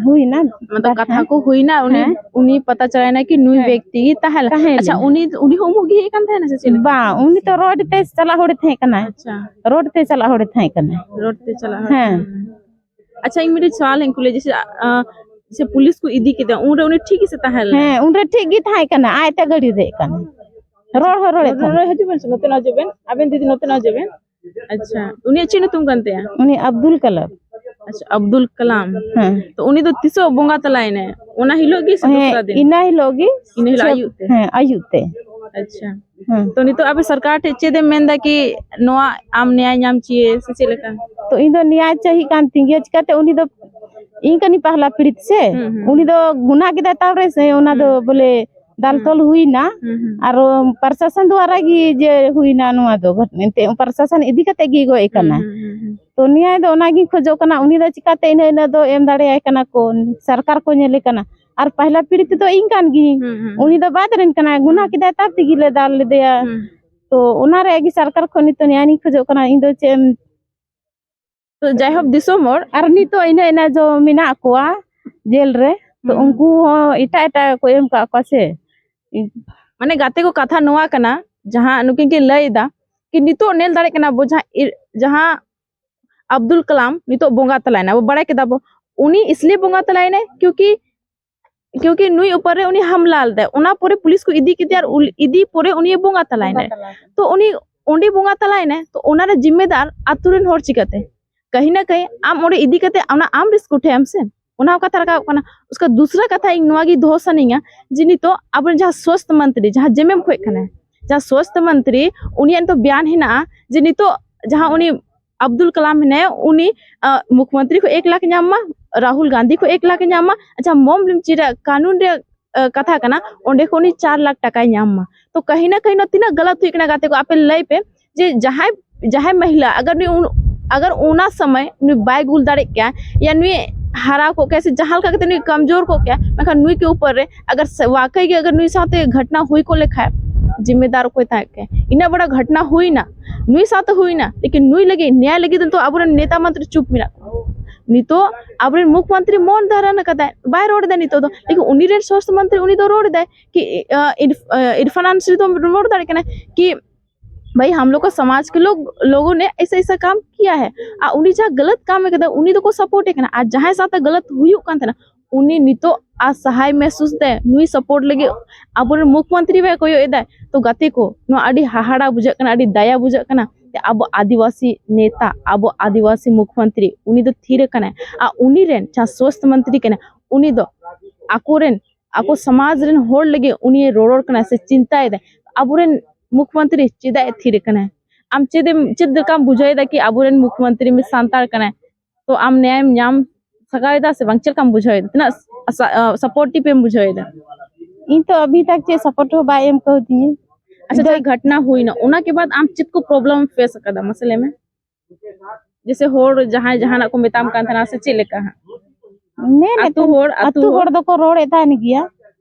ᱦᱩᱭᱱᱟ᱾ ᱢᱚᱛᱞᱚᱵ ᱠᱟᱛᱷᱟ ᱦᱮᱸ᱾ ᱠᱚ ᱦᱩᱭᱱᱟ, ᱩᱱᱤ, ᱦᱮᱸ᱾ ᱩᱱᱤ ᱯᱟᱛᱟ ᱪᱟᱞᱟᱣᱱᱟ ᱠᱤ ᱱᱩᱭ ᱦᱮᱸ᱾ ᱵᱮᱠᱛᱤ ᱜᱮ ᱛᱟᱦᱮᱸ ᱞᱮᱱᱟ᱾ ᱛᱟᱦᱮᱸ ᱟᱪᱪᱷᱟ, ᱞᱮᱱᱟ᱾ ᱩᱱᱤ, ᱩᱱᱤ ᱦᱚᱸ ᱩᱢᱩᱜ ᱜᱮ ᱦᱮᱡ ᱠᱟᱱ ᱛᱟᱦᱮᱱᱟ ᱥᱮ ᱪᱮᱫ ᱞᱮᱠᱟ? ᱵᱟᱝ, ᱩᱱᱤ ᱛᱚ ᱨᱳᱰ ᱛᱮ ᱪᱟᱞᱟᱜ ᱦᱚᱲᱮ ᱛᱟᱦᱮᱸ ᱠᱟᱱᱟ᱾ ᱟᱪᱪᱷᱟ᱾ ᱨᱳᱰ ᱛᱮ ᱪᱟᱞᱟᱜ ᱦᱚᱲᱮ ᱛᱟᱦᱮᱸ ᱠᱟᱱᱟ᱾ ᱨᱳᱰ ᱛᱮ ᱪᱟᱞᱟᱜ ᱦᱚᱲ᱾ ᱦᱮᱸ᱾ ᱦᱩᱸ᱾ ᱟᱪᱪᱷᱟ, ᱤᱧ ᱢᱤᱫᱴᱤᱡ ᱥᱚᱣᱟᱞ ᱤᱧ ᱠᱩᱞᱤᱭᱟ, ᱡᱮᱭᱥᱮ, ᱟ, ᱡᱮᱭᱥᱮ ᱯᱩᱞᱤᱥ ᱠᱚ ᱤᱫᱤ ᱠᱮᱫᱟ, ᱩᱱᱨᱮ ᱩᱱᱤ ᱴᱷᱤᱠ ᱜᱮᱥᱮ ᱛᱟᱦᱮᱸ ᱞᱮᱱᱟ? ᱦᱮᱸ, ᱩᱱᱨᱮ ᱴᱷᱤᱠ ᱜᱮ ᱛᱟᱦᱮᱸ ᱠᱟᱱᱟ, ᱟᱡ ᱛᱮ ᱜᱟᱹᱰᱤ ᱫᱮᱡ ᱠᱟᱱᱟ, ᱨᱚᱲ ᱦᱚᱸ ᱨᱚᱲᱮᱫ ᱱᱚᱰᱮ, ᱛᱟᱦᱮᱸ᱾ ᱱᱚᱰᱮ ᱦᱤᱡᱩᱜ ᱵᱮᱱ ᱥᱮ, ᱱᱚᱛᱮ ᱱᱚ ᱦᱤᱡᱩᱜ ᱵᱮᱱ᱾ ᱟᱵᱮᱱ ᱫᱤᱫᱤ ᱱᱚᱛᱮ ᱱᱚ ᱦᱤᱡᱩᱜ ᱵᱮᱱ᱾ ᱟᱪᱪᱷᱟ, ᱩᱱᱤᱭᱟᱜ ᱪᱮᱫ ᱧᱩᱛᱩᱢ ᱠᱟᱱ ᱛᱟᱭᱟ? ᱩᱱᱤ ᱟᱵᱫᱩᱞ ᱠᱟᱞᱟᱢ᱾ ᱟᱪᱪᱷᱟ, ᱟᱵᱫᱩᱞ ᱠᱟᱞᱟᱢ᱾ ᱦᱮᱸ᱾ ᱛᱚ ᱩᱱᱤ ᱫᱚ ᱛᱤᱥᱚᱜ ᱵᱚᱸᱜᱟ ᱛᱟᱞᱟᱭᱮᱱᱟᱭ? ᱚᱱᱟ ᱦᱤᱞᱳᱜ ᱜᱮ ᱥᱮ ᱦᱮᱸ, ᱫᱚᱥᱨᱟ ᱫᱤᱱ? ᱤᱱᱟᱹ ᱦᱤᱞᱳᱜ ᱜᱮ᱾ ᱤᱱᱟᱹ ᱦᱤᱞᱳᱜ ᱥᱮ-, ᱟᱹᱭᱩᱵ ᱛᱮ? ᱦᱮᱸ, ᱟᱹᱭᱩᱵ ᱛᱮ᱾ ᱟᱪᱪᱷᱟ᱾ ᱦᱮᱸ᱾ ᱛᱚ ᱱᱤᱛᱚᱜ ᱟᱯᱮ ᱥᱚᱨᱠᱟᱨ ᱴᱷᱮᱡ ᱪᱮᱫ ᱮᱢ ᱢᱮᱱᱫᱟ ᱠᱤ ᱱᱚᱣᱟ ᱟᱢ ᱱᱮᱭᱟᱭ ᱧᱟᱢ ᱪᱟᱹᱦᱤᱭᱮ ᱥᱮ ᱪᱮᱫ ᱞᱮᱠᱟ? ᱛᱚ ᱤᱧ ᱫᱚ ᱱᱮᱭᱟᱭ ᱪᱟᱹᱦᱤ ᱠᱟᱱ ᱛᱤᱧ ᱜᱮᱭᱟ, ᱪᱤᱠᱟᱛᱮ ᱩᱱᱤ ᱫᱚ ᱤᱧ ᱠᱟᱹᱱᱟᱹᱧ ᱯᱟᱦᱞᱟ ᱯᱤᱲᱤᱛ ᱥᱮ, ᱦᱩᱸ, ᱦᱩᱸ, ᱩᱱᱤ ᱦᱩᱸ᱾ ᱫᱚ ᱜᱩᱱᱟᱹ ᱠᱮᱫᱟᱭ ᱛᱟᱨᱯᱚᱨᱮ ᱥᱮ ᱚᱱᱟ ᱫᱚ ᱦᱩᱸ᱾ ᱵᱚᱞᱮ ᱫᱟᱞ ᱦᱩᱸ᱾ ᱛᱚᱞ ᱦᱩᱭᱱᱟ, ᱦᱩᱸ, ᱦᱩᱸ᱾ ᱟᱨᱚ ᱯᱨᱚᱥᱟᱥᱚᱱ ᱫᱩᱣᱟᱨᱟ ᱜᱮ ᱡᱮ ᱦᱩᱭᱱᱟ ᱱᱚᱣᱟ ᱫᱚ, ᱮᱱᱛᱮ ᱯᱨᱚᱥᱟᱥᱚᱱ ᱤᱫᱤ ᱠᱟᱛᱮ ᱜᱮ ᱜᱚᱡ ᱦᱩᱸ, ᱠᱟᱱᱟ᱾ ᱦᱩᱸ, ᱦᱩᱸ, ᱦᱩᱸ᱾ ᱛᱚ ᱱᱮᱭᱟᱭ ᱫᱚ ᱚᱱᱟᱜᱤᱧ ᱠᱷᱚᱡᱚᱜ ᱠᱟᱱᱟ, ᱩᱱᱤ ᱫᱚ ᱪᱤᱠᱟᱛᱮ ᱤᱱᱟᱹ, ᱤᱱᱟᱹ ᱫᱚ ᱮᱢ ᱫᱟᱲᱮᱭᱟᱭ ᱠᱟᱱᱟ ᱠᱚ, ᱥᱚᱨᱠᱟᱨ ᱠᱚ ᱧᱮᱞᱮ ᱠᱟᱱᱟ, ᱟᱨ ᱯᱟᱦᱞᱟ ᱯᱤᱲᱤᱛ ᱫᱚ ᱤᱧ ᱠᱟᱱ ᱜᱤᱭᱟᱹᱧ, ᱦᱩᱸ, ᱦᱩᱸ, ᱩᱱᱤ ᱦᱩᱸ᱾ ᱫᱚ ᱵᱟᱫ ᱨᱮᱱ ᱠᱟᱱᱟᱭ, ᱜᱩᱱᱟᱹ ᱦᱩᱸ᱾ ᱠᱮᱫᱟᱭ ᱛᱟᱨ ᱛᱮᱜᱮ ᱞᱮ ᱫᱟᱞ ᱞᱮᱫᱮᱭᱟ᱾ ᱦᱩᱸ᱾ ᱛᱚ ᱚᱱᱟ ᱨᱮᱭᱟᱜ ᱜᱮ ᱥᱚᱨᱠᱟᱨ ᱠᱷᱚᱱ ᱱᱤᱛᱚᱜ ᱱᱮᱭᱟᱭ ᱤᱧ ᱠᱷᱚᱡᱚᱜ ᱠᱟᱱᱟ, ᱤᱧ ᱫᱚ ᱪᱮᱫ ᱮᱢ ᱛᱚ ᱡᱟᱭᱦᱳᱠ ᱫᱤᱥᱚᱢ ᱦᱚᱲ᱾ ᱟᱨ ᱱᱤᱛᱚᱜ ᱤᱱᱟᱹ, ᱤᱱᱟᱹ ᱡᱚ ᱢᱮᱱᱟᱜ ᱠᱚᱣᱟ ᱡᱮᱞ ᱨᱮ, ᱛᱚ ᱦᱩᱸ᱾ ᱩᱱᱠᱩ ᱦᱚᱸ ᱮᱴᱟᱜ, ᱮᱴᱟᱜ ᱠᱚ ᱮᱢ ᱠᱟᱜ ᱠᱚᱣᱟ ᱥᱮ᱾ ᱢᱟᱱᱮ ᱜᱟᱛᱮ ᱠᱚ ᱠᱟᱛᱷᱟ ᱱᱚᱣᱟ ᱠᱟᱱᱟ, ᱡᱟᱦᱟᱸ ᱱᱩᱠᱤᱱ ᱠᱤᱱ ᱞᱟᱹᱭ ᱮᱫᱟ ᱠᱤ ᱱᱤᱛᱚᱜ ᱧᱮᱞ ᱫᱟᱲᱮᱭᱟᱜ ᱠᱟᱱᱟ ᱵᱚ ᱡᱟᱦᱟᱸ ᱤ-, ᱡᱟᱦᱟᱸ ᱟᱵᱫᱩᱞ ᱠᱟᱞᱟᱢ ᱱᱤᱛᱚᱜ ᱵᱚᱸᱜᱟ ᱛᱟᱞᱟᱭᱮᱱᱟ, ᱟᱵᱚ ᱵᱟᱲᱟᱭ ᱠᱮᱫᱟ ᱵᱚ ᱩᱱᱤ ᱤᱥᱞᱤ ᱵᱚᱸᱜᱟ ᱛᱟᱞᱟᱭᱮᱱᱟᱭ ᱠᱤᱭᱩᱠᱤ ᱠᱤᱭᱩᱸᱠᱤ ᱱᱩᱭ ᱩᱯᱚᱨ ᱨᱮ ᱩᱱᱤ ᱦᱟᱢᱞᱟ ᱞᱮᱫᱟᱭ, ᱚᱱᱟ ᱯᱚᱨᱮ ᱯᱩᱞᱤᱥ ᱠᱚ ᱤᱫᱤ ᱠᱮᱫᱮᱭᱟ ᱟᱨ ᱩᱞ-, ᱤᱫᱤ ᱯᱚᱨᱮ ᱩᱱᱤ ᱵᱚᱸᱜᱟ ᱛᱟᱞᱟᱭᱮᱱᱟᱭ᱾ ᱛᱚ ᱩᱱᱤ ᱚᱸᱰᱮ ᱵᱚᱸᱜᱟ ᱛᱟᱞᱟᱭᱮᱱᱟᱭ, ᱛᱚ ᱚᱱᱟ ᱨᱮ ᱡᱤᱢᱢᱮᱫᱟᱨ ᱟᱛᱳ ᱨᱮᱱ ᱦᱚᱲ ᱪᱤᱠᱟᱹᱛᱮ? ᱠᱟᱹᱦᱤ ᱱᱟ ᱠᱟᱹᱦᱤ ᱟᱢ ᱚᱸᱰᱮ ᱤᱫᱤ ᱠᱟᱛᱮ ᱚᱱᱟ ᱟᱢ ᱨᱤᱥᱠ ᱩᱴᱷᱟᱹᱭᱟᱢ ᱥᱮ, ᱚᱱᱟ ᱦᱚᱸ ᱠᱟᱛᱷᱟ ᱨᱟᱠᱟᱵ ᱠᱟᱱᱟ᱾ ᱩᱥᱠᱟ ᱫᱩᱥᱨᱟ ᱠᱟᱛᱷᱟ ᱤᱧ ᱱᱚᱣᱟ ᱜᱮ ᱫᱚᱦᱚ ᱥᱟᱱᱟᱧᱟ ᱡᱮ ᱱᱤᱛᱚᱜ ᱟᱵᱚᱨᱮᱱ ᱡᱟᱦᱟᱸ ᱥᱣᱟᱥᱛᱷ ᱢᱚᱱᱛᱨᱤ, ᱡᱟᱦᱟᱸ ᱡᱮᱢᱮᱢ ᱠᱷᱚᱡ ᱠᱟᱱᱟᱭ, ᱡᱟᱦᱟᱸ ᱥᱣᱟᱥᱛᱷ ᱢᱚᱱᱛᱨᱤ, ᱩᱱᱤᱭᱟᱜ ᱱᱤᱛᱚᱜ ᱵᱮᱭᱟᱱ ᱦᱮᱱᱟᱜᱼᱟ ᱡᱮ ᱱᱤᱛᱚᱜ ᱡᱟᱦᱟᱸ ᱩᱱᱤ ᱟᱵᱫᱩᱞ ᱠᱟᱞᱟᱢ ᱦᱮᱱᱟᱭᱟ, ᱩᱱᱤ, ᱟ, ᱢᱩᱠᱷᱢᱚᱱᱛᱨᱤ ᱠᱷᱚᱡ ᱮᱠ ᱞᱟᱠᱷ ᱧᱟᱢ ᱢᱟ, ᱨᱟᱦᱩᱞ ᱜᱟᱱᱫᱷᱤ ᱠᱷᱚᱡ ᱮᱠ ᱞᱟᱠᱷ ᱧᱟᱢ ᱢᱟ᱾ ᱟᱪᱪᱷᱟ, ᱢᱚᱢ ᱞᱤᱢᱪᱤ ᱨᱮᱭᱟᱜ ᱠᱟᱹᱱᱩᱱ ᱨᱮᱭᱟᱜ, ᱟ, ᱠᱟᱛᱷᱟ ᱠᱟᱱᱟ, ᱚᱸᱰᱮ ᱠᱷᱚᱱ ᱩᱱᱤ ᱪᱟᱨ ᱞᱟᱠᱷ ᱴᱟᱠᱟᱭ ᱧᱟᱢ ᱢᱟ᱾ ᱛᱚ ᱠᱟᱹᱦᱤ ᱱᱟ ᱠᱟᱹᱦᱤ ᱱᱚᱣᱟ ᱛᱤᱱᱟᱹᱜ ᱜᱟᱞᱟᱛ ᱦᱩᱭᱩᱜ ᱠᱟᱱᱟ ᱜᱟᱛᱮ ᱠᱚ, ᱟᱯᱮ ᱞᱟᱹᱭ ᱯᱮ ᱡᱮ ᱡᱟᱦᱟᱸᱭ, ᱡᱟᱦᱟᱸᱭ ᱢᱟᱦᱤᱞᱟ ᱟᱜᱟᱨ ᱱᱩᱭ ᱩᱱ-, ᱟᱜᱟᱨ ᱚᱱᱟ ᱥᱚᱢᱚᱭ ᱱᱩᱭ ᱵᱟᱭ ᱜᱩᱞ ᱫᱟᱲᱮᱜ ᱠᱮᱭᱟ, ᱭᱟ ᱱᱩᱭ ᱦᱟᱨᱟᱣ ᱠᱚᱜ ᱠᱮᱭᱟ ᱥᱮ ᱡᱟᱦᱟᱸ ᱞᱮᱠᱟ ᱠᱟᱛᱮ ᱱᱩᱭ ᱠᱚᱢᱡᱳᱨ ᱠᱚᱜ ᱠᱮᱭᱟ, ᱢᱮᱱᱠᱷᱟᱱ ᱱᱩᱭ ᱠᱮ ᱩᱯᱚᱨ ᱨᱮ ᱟᱜᱟᱨ ᱥᱮ-, ᱣᱟᱠᱟᱭ ᱜᱮ ᱟᱜᱟᱨ ᱱᱩᱭ ᱥᱟᱶᱛᱮ ᱜᱷᱚᱴᱱᱟ ᱦᱩᱭ ᱠᱚᱜ ᱞᱮᱠᱷᱟᱡ ᱡᱤᱢᱢᱮᱫᱟᱨ ᱚᱠᱚᱭ ᱛᱟᱦᱮᱸ ᱠᱮᱭᱟ? ᱤᱱᱟᱹᱜ ᱵᱚᱲᱟ ᱜᱷᱚᱴᱱᱟ ᱦᱩᱭᱱᱟ, ᱱᱩᱭ ᱥᱟᱶᱛᱮ ᱦᱩᱭᱱᱟ, ᱞᱮᱠᱤᱱ ᱱᱩᱭ ᱞᱟᱹᱜᱤᱫ ᱱᱮᱭᱟᱭ ᱞᱟᱹᱜᱤᱫ ᱱᱤᱛᱚᱜ ᱟᱵᱚᱨᱮᱱ ᱱᱮᱛᱟ ᱢᱚᱱᱛᱨᱤ ᱪᱩᱯ ᱢᱮᱱᱟᱜ ᱠᱚᱣᱟ᱾ ᱱᱤᱛᱚᱜ ᱟᱵᱚᱨᱮᱱ ᱢᱩᱠᱷᱢᱚᱱᱛᱨᱤ ᱢᱚᱱ ᱫᱷᱟᱨᱚᱱ ᱟᱠᱟᱫᱟᱭ, ᱵᱟᱭ ᱨᱚᱲ ᱮᱫᱟ ᱱᱤᱛᱚᱜ ᱫᱚ, ᱞᱮᱠᱤᱱ ᱩᱱᱤ ᱨᱮᱱ ᱥᱣᱟᱥᱛᱷ ᱢᱚᱱᱛᱨᱤ ᱩᱱᱤ ᱫᱚ ᱨᱚᱲ ᱮᱫᱟᱭ ᱠᱤ, ᱟ, ᱤᱨ-, ᱟ, ᱤᱨᱯᱷᱟᱱ ᱟᱱᱥᱟᱨᱤ ᱫᱚ ᱨᱚᱲ ᱫᱟᱲᱮᱭᱟᱜ ᱠᱟᱱᱟ ᱠᱤ ᱵᱷᱟᱭ, ᱦᱟᱢ ᱞᱳᱜ ᱠᱟ ᱥᱚᱢᱟᱡᱽ ᱠᱮ ᱞᱳᱜ, ᱞᱳᱜᱳ ᱱᱮ ᱮᱥᱟ ᱮᱥᱟ ᱠᱟᱢ ᱠᱤᱭᱟ ᱦᱮ᱾ ᱟᱨ ᱩᱱᱤ ᱡᱟᱦᱟᱸ ᱜᱟᱞᱟᱛ ᱠᱟᱢ ᱮ ᱠᱟᱫᱟ, ᱩᱱᱤ ᱫᱚᱠᱚ ᱥᱟᱯᱳᱨᱴ ᱮ ᱠᱟᱱᱟ, ᱟᱨ ᱡᱟᱦᱟᱸᱭ ᱥᱟᱶᱛᱮ ᱜᱟᱞᱟᱛ ᱦᱩᱭᱩᱜ ᱠᱟᱱ ᱛᱟᱦᱮᱱᱟ, ᱩᱱᱤ ᱱᱤᱛᱚᱜ ᱟᱥᱟᱦᱟᱭ ᱢᱮᱦᱥᱩᱥ ᱫᱟᱭ, ᱱᱩᱭ ᱥᱟᱯᱳᱨᱴ ᱞᱟᱹᱜᱤᱫ ᱟᱵᱚᱨᱮᱱ ᱢᱩᱠᱷᱢᱚᱱᱛᱨᱤ ᱵᱟᱭ ᱠᱚᱭᱚᱜ ᱮᱫᱟᱭ᱾ ᱛᱚ ᱜᱟᱛᱮ ᱠᱚ, ᱱᱚᱣᱟ ᱟᱹᱰᱤ ᱦᱟᱦᱟᱲᱟ ᱵᱩᱡᱷᱟᱹᱜ ᱠᱟᱱᱟ, ᱟᱹᱰᱤ ᱫᱟᱭᱟ ᱵᱩᱡᱷᱟᱹᱜ ᱠᱟᱱᱟ᱾ ᱛᱮ ᱟᱵᱚ ᱟᱹᱫᱤᱵᱟᱹᱥᱤ ᱱᱮᱛᱟ, ᱟᱵᱚ ᱟᱹᱫᱤᱵᱟᱹᱥᱤ ᱢᱩᱠᱷᱢᱚᱱᱛᱨᱤ, ᱩᱱᱤ ᱫᱚ ᱛᱷᱤᱨ ᱟᱠᱟᱱᱟᱭ, ᱟᱨ ᱩᱱᱤ ᱨᱮᱱ ᱡᱟᱦᱟᱸ ᱥᱣᱟᱥᱛᱷ ᱢᱚᱱᱛᱨᱤ ᱠᱟᱱᱟᱭ, ᱩᱱᱤ ᱫᱚ ᱟᱠᱚᱨᱮᱱ, ᱟᱠᱚ ᱥᱚᱢᱟᱡᱽ ᱨᱮᱱ ᱦᱚᱲ ᱞᱟᱹᱜᱤᱫ ᱩᱱᱤ ᱨᱚᱨᱚᱲ ᱠᱟᱱᱟᱭ ᱥᱮ ᱪᱤᱱᱛᱟᱭᱮᱫᱟᱭ᱾ ᱟᱵᱚᱨᱮᱱ ᱢᱩᱠᱷᱢᱚᱱᱛᱨᱤ ᱪᱮᱫᱟᱜ ᱮ ᱛᱷᱤᱨ ᱟᱠᱟᱱᱟᱭ? ᱟᱢ ᱪᱮᱫ ᱮᱢ, ᱪᱮᱫ ᱞᱮᱠᱟᱢ ᱵᱩᱡᱷᱟᱹᱣᱮᱫᱟ ᱠᱤ ᱟᱵᱚᱨᱮᱱ ᱢᱩᱠᱷᱢᱚᱱᱛᱨᱤ ᱢᱤᱫ ᱥᱟᱱᱛᱟᱲ ᱠᱟᱱᱟᱭ? ᱛᱚ ᱟᱢ ᱱᱮᱭᱟᱭᱮᱢ ᱧᱟᱢ ᱥᱟᱜᱟᱣᱮᱫᱟ ᱥᱮ ᱵᱟᱝ? ᱪᱮᱫ ᱞᱮᱠᱟᱢ ᱵᱩᱡᱷᱟᱹᱣᱮᱫᱟ? ᱛᱤᱱᱟᱹᱜ ᱥᱟ-, ᱟ, ᱥᱟᱯᱳᱨᱴᱤᱵᱷ ᱮᱢ ᱵᱩᱡᱷᱟᱹᱣᱮᱫᱟ? ᱤᱧ ᱛᱚ ᱟᱵᱷᱤ ᱛᱟᱠ ᱪᱮᱫ ᱥᱟᱯᱳᱨᱴ ᱦᱚᱸ ᱵᱟᱭ ᱮᱢ ᱠᱟᱣᱫᱤᱧᱟ᱾ ᱟᱪᱪᱷᱟ, ᱤᱧ ᱫᱚ ᱡᱟᱦᱟᱸ ᱜᱷᱚᱴᱱᱟ ᱦᱩᱭᱱᱟ, ᱚᱱᱟ ᱠᱮ ᱵᱟᱫ ᱟᱢ ᱪᱮᱫ ᱠᱚ ᱯᱨᱚᱵᱞᱮᱢ ᱯᱷᱮᱥ ᱟᱠᱟᱫᱟ, ᱢᱟᱥᱮ ᱞᱟᱹᱭ ᱢᱮ? ᱡᱮᱥᱮ ᱦᱚᱲ ᱡᱟᱦᱟᱸᱭ ᱡᱟᱦᱟᱱᱟᱜ ᱠᱚ ᱢᱮᱛᱟᱢ ᱠᱟᱱ ᱛᱟᱦᱮᱱᱟ ᱥᱮ ᱪᱮᱫ ᱞᱮᱠᱟ ᱦᱟᱸᱜ? ᱢᱮᱱᱮᱫ ᱟᱹᱛᱩ ᱛᱟᱦᱮᱱ-, ᱦᱚᱲ, ᱟᱹᱛᱩ ᱟᱹᱛᱩ ᱦᱚᱲ᱾ ᱦᱚᱲ ᱫᱚᱠᱚ ᱨᱚᱲᱮᱫ ᱛᱟᱦᱮᱱ ᱜᱮᱭᱟ᱾